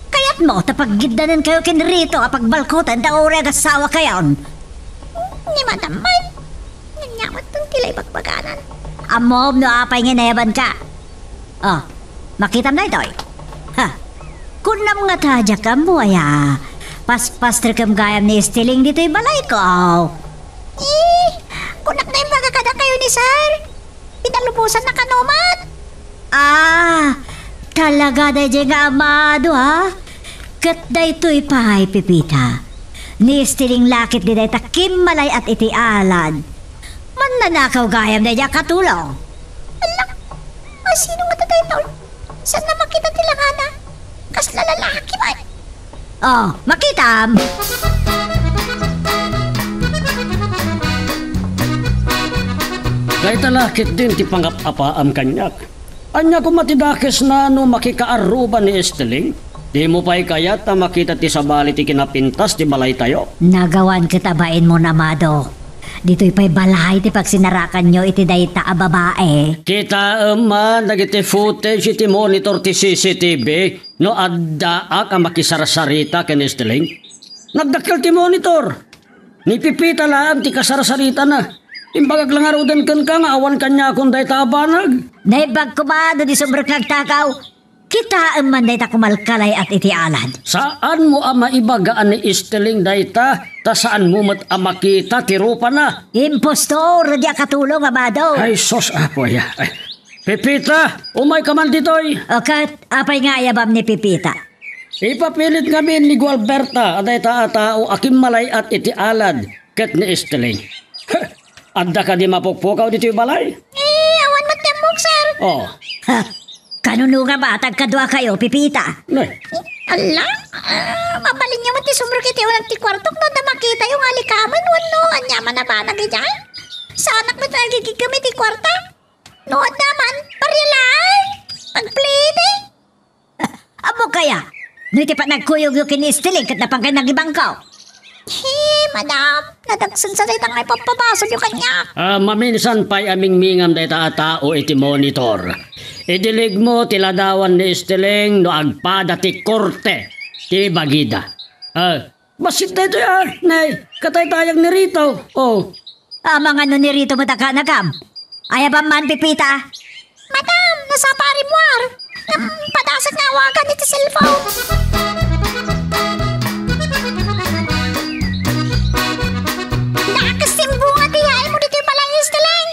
Kayatmo ta paggiddanenkayo ken Rito a pagbalkuten ta uray agasawakayon. Ni Madam man, ania met ti la ibagbaganan? Ammom no apay nga inayabanka. Oh, makitam daytoy. Ha. Kunam ngata diak ammo aya. Paspastrekem gayam ni Esteling ditoy balayko. Eh, kunak nga imbaga kadakayo ni Sir. Pinalubosanna kano met. Ah, talaga daydiay nga Amado, ha? Ket daytoy pay, Pepita. Ni Esteling la ketdi dayta kimmalay-at iti alad. Mannanakaw gayam daydiay a katulong. Ala, a, sino ngata daytoy? Saan a makita ti langana? Kasla lalaki man. Oh, makitam! Dayta la ketdin ti pangap-apaam kaniak. Ania koma ti dakesna no makikaarruba ni Esteling? Dimo pay kayat a makita ti sabali ti kinapintas ti balaytayo? Nagawan ket a bainmon, Amado. Ditoy pay balay ti pagsinarakanyo iti dayta a babae. Kitaem man dagiti footage iti monitor ti C C T V no addaak a makisarsarita ken Esteling. Nagdakkel ti monitor. Ni Pepita laeng ti kasarsaritana. Imbagak la ngaruden kenka nga awan kaniakon dayta a banag. Naimbag koma no di sumrek nga agtakaw. Kitaem man dayta kumalkalay-at iti alad. Saanmo a maibaga a ni Esteling dayta, ta saanmo met a makita ti rupana? Impostor, di a katulong, Amado. Ay, sus, Apo, aya. Ay, Pepita, umayka man ditoy. O ket, apay nga ayabam ni Pepita? Ipapilit ngamin ni Gualberta a dayta a tao a kimmalay-at iti alad ket ni Esteling. Adda kadi mapukpukaw ditoy balay? Eh, awan met ti ammok, sir. Oh. Ha? Kanuno nga batag kaduakayo, Pepita? Ne. Ala, ah, mabalinyo met ti sumrek iti uneg ti kuartok no adda makitayo nga alikamen wenno ania man a banag idiay? Saanak met nga agigigem iti kuarta. No adda man, barya laeng. Pagpliti. Ammok aya, no iti panagkuyogyo ken ni Esteling ket napan kay nagibangko. He, madam, nadagsen sa dayta nga ipapabasol kaniak. Ah, maminsan pay a mingmingam dayta a tao iti monitor. Idiligmo ti ladawan ni Esteling no agpada ti korte ti bagida. Ah, bassit daytoy, ah, ne, kataytayag ni Rito. Oh. Amangan no ni Rito met a kaanakam. Ayabam man, Pepita. Madam, nasapa a rimmuar. Ngem padasek nga awagan iti cellphone. Dakes ti imbunga ti yaaymo ditoy balay, Esteling.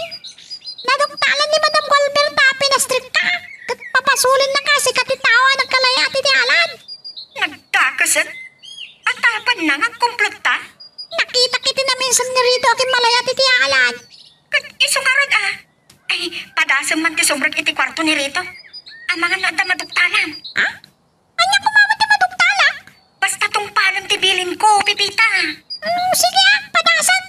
Naduktalan ni Madam Gualberta a pinastrekka, ket papasolennaka a sika ti tao a nagkalay-at iti alad. Nagdakesen? Ata apanna nga agkumplotta? Nakitak iti naminsan ni Rito a kimmalay-at iti alad. Ket isu ngarud a. Ay, padasem man ti sumrek iti kuarto ni Rito. Amangan no adda maduktalam. Ha? Ania koma met ti maduktalak? Basta tungpalem ti bilinko, Pepita. Mm, sige, ah, padasem.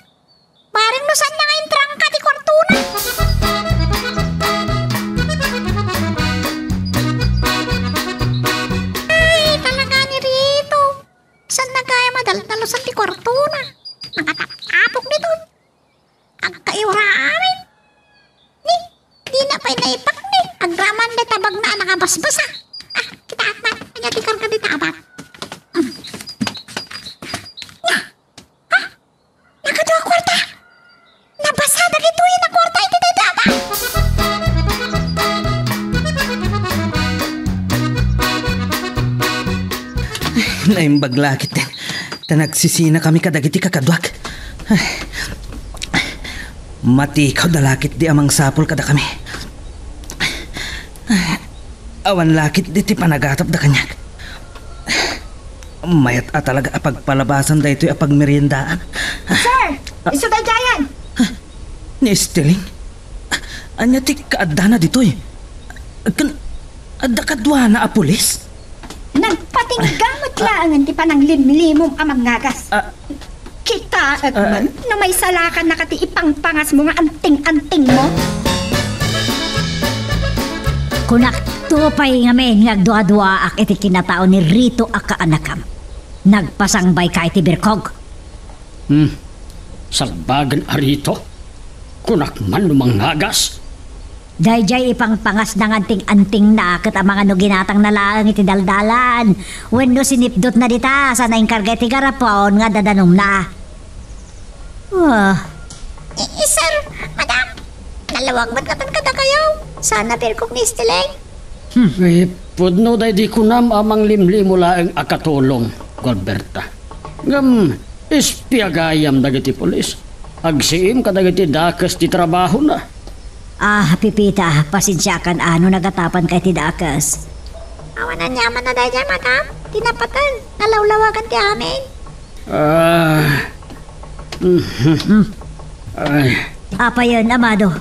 Nalusan ti kuartona. Nakataptapok ditoy. Agkaiwra amin. Ni, dina pay naipakni. Agraman dayta bagna a nakabasbasa. Ah, kitaak man. Ania ti karga dayta a bag? Nia! Ha? Nakadua a kuarta! Nabasa dagitoy a kuarta iti dayta a bag! Naimbag la ketdin. Ta nagsisinakami kadagiti kakaduak. Matikaw da la ketdi a mangsapul kadakami. Awan la ketdi ti panagatapda kaniak. Mayat a talaga a pagpalabasan daytoy a pagmeriendaan. Sir! Isu daydiayen! Ni Esteling? Ania ti kaaddana ditoy? Ken adda kaduana a pulis? Nagpatingga met laengen ti pananglimlimom a mangngagas. Ah. Kitaek Ah. man no maisalakannaka ti ipangpangasmo nga anting-antingmo. Kunakto pay ngamin nga agduaduaak iti kinatao ni Rito a kaanakam. Nagpasangbayka iti birkog. Hmm. Salbagen a Rito? Kunak man no mangngagas? Daydiay ipangpangasna nga anting-antingna ket amangan no ginatangna laeng iti daldalan wenno sinipdutna dita sana inkarga iti garapon nga adda danumna. Ah. I-, i-, sir, madam, nalawag met laeng kadakayo. Sana birkog ni Esteling. Hmm. Eh, pudno daydi kunam a manglimlimo laeng a katulong, Gilberta. Ngem, espia gayam dagiti pulis. Agsiim kadagiti dakes ti trabahona. Ah, Pepita, pasensiakan a no nagatapanka iti dakes. Awan aniamanna daydiay, madam. Ti napateg, nalawlawagan ti amin. Ah. Mhm. Hmm. Ay. Apayen, Amado?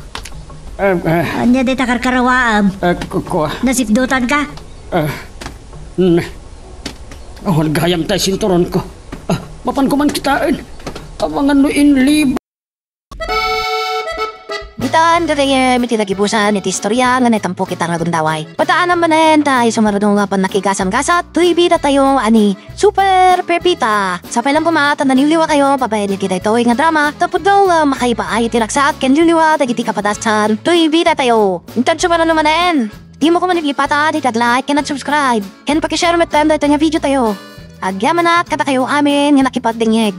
Ah, ah. Ania dayta karkarawaam? Ah, ku-, kua. Nasipdutanka? Ah. N-, awan gayam tay sinturonko. Ah, mapanko man kitaen. Amangan no inlib- Ditan gagayyem iti nagibusan iti istorya nga naitampok ita nga gundaway. Pataanam manen ta isu nga adu nga pannakigasam-gasat toy bidatayo a ni Super Pepita. Sapay lang koma ta naliwliwatayo babaen iti daytoy nga drama tapno nga makaipaay iti ragsak ken liwliwa dagiti kapadasan toy bidatayo. Intanto manen, dimo koma ipata ti ag-like ken ag-subscribe ken paki-share met daytoy nga videotayo. Agyamanak kadakayo amin nga nakipagdengngeg.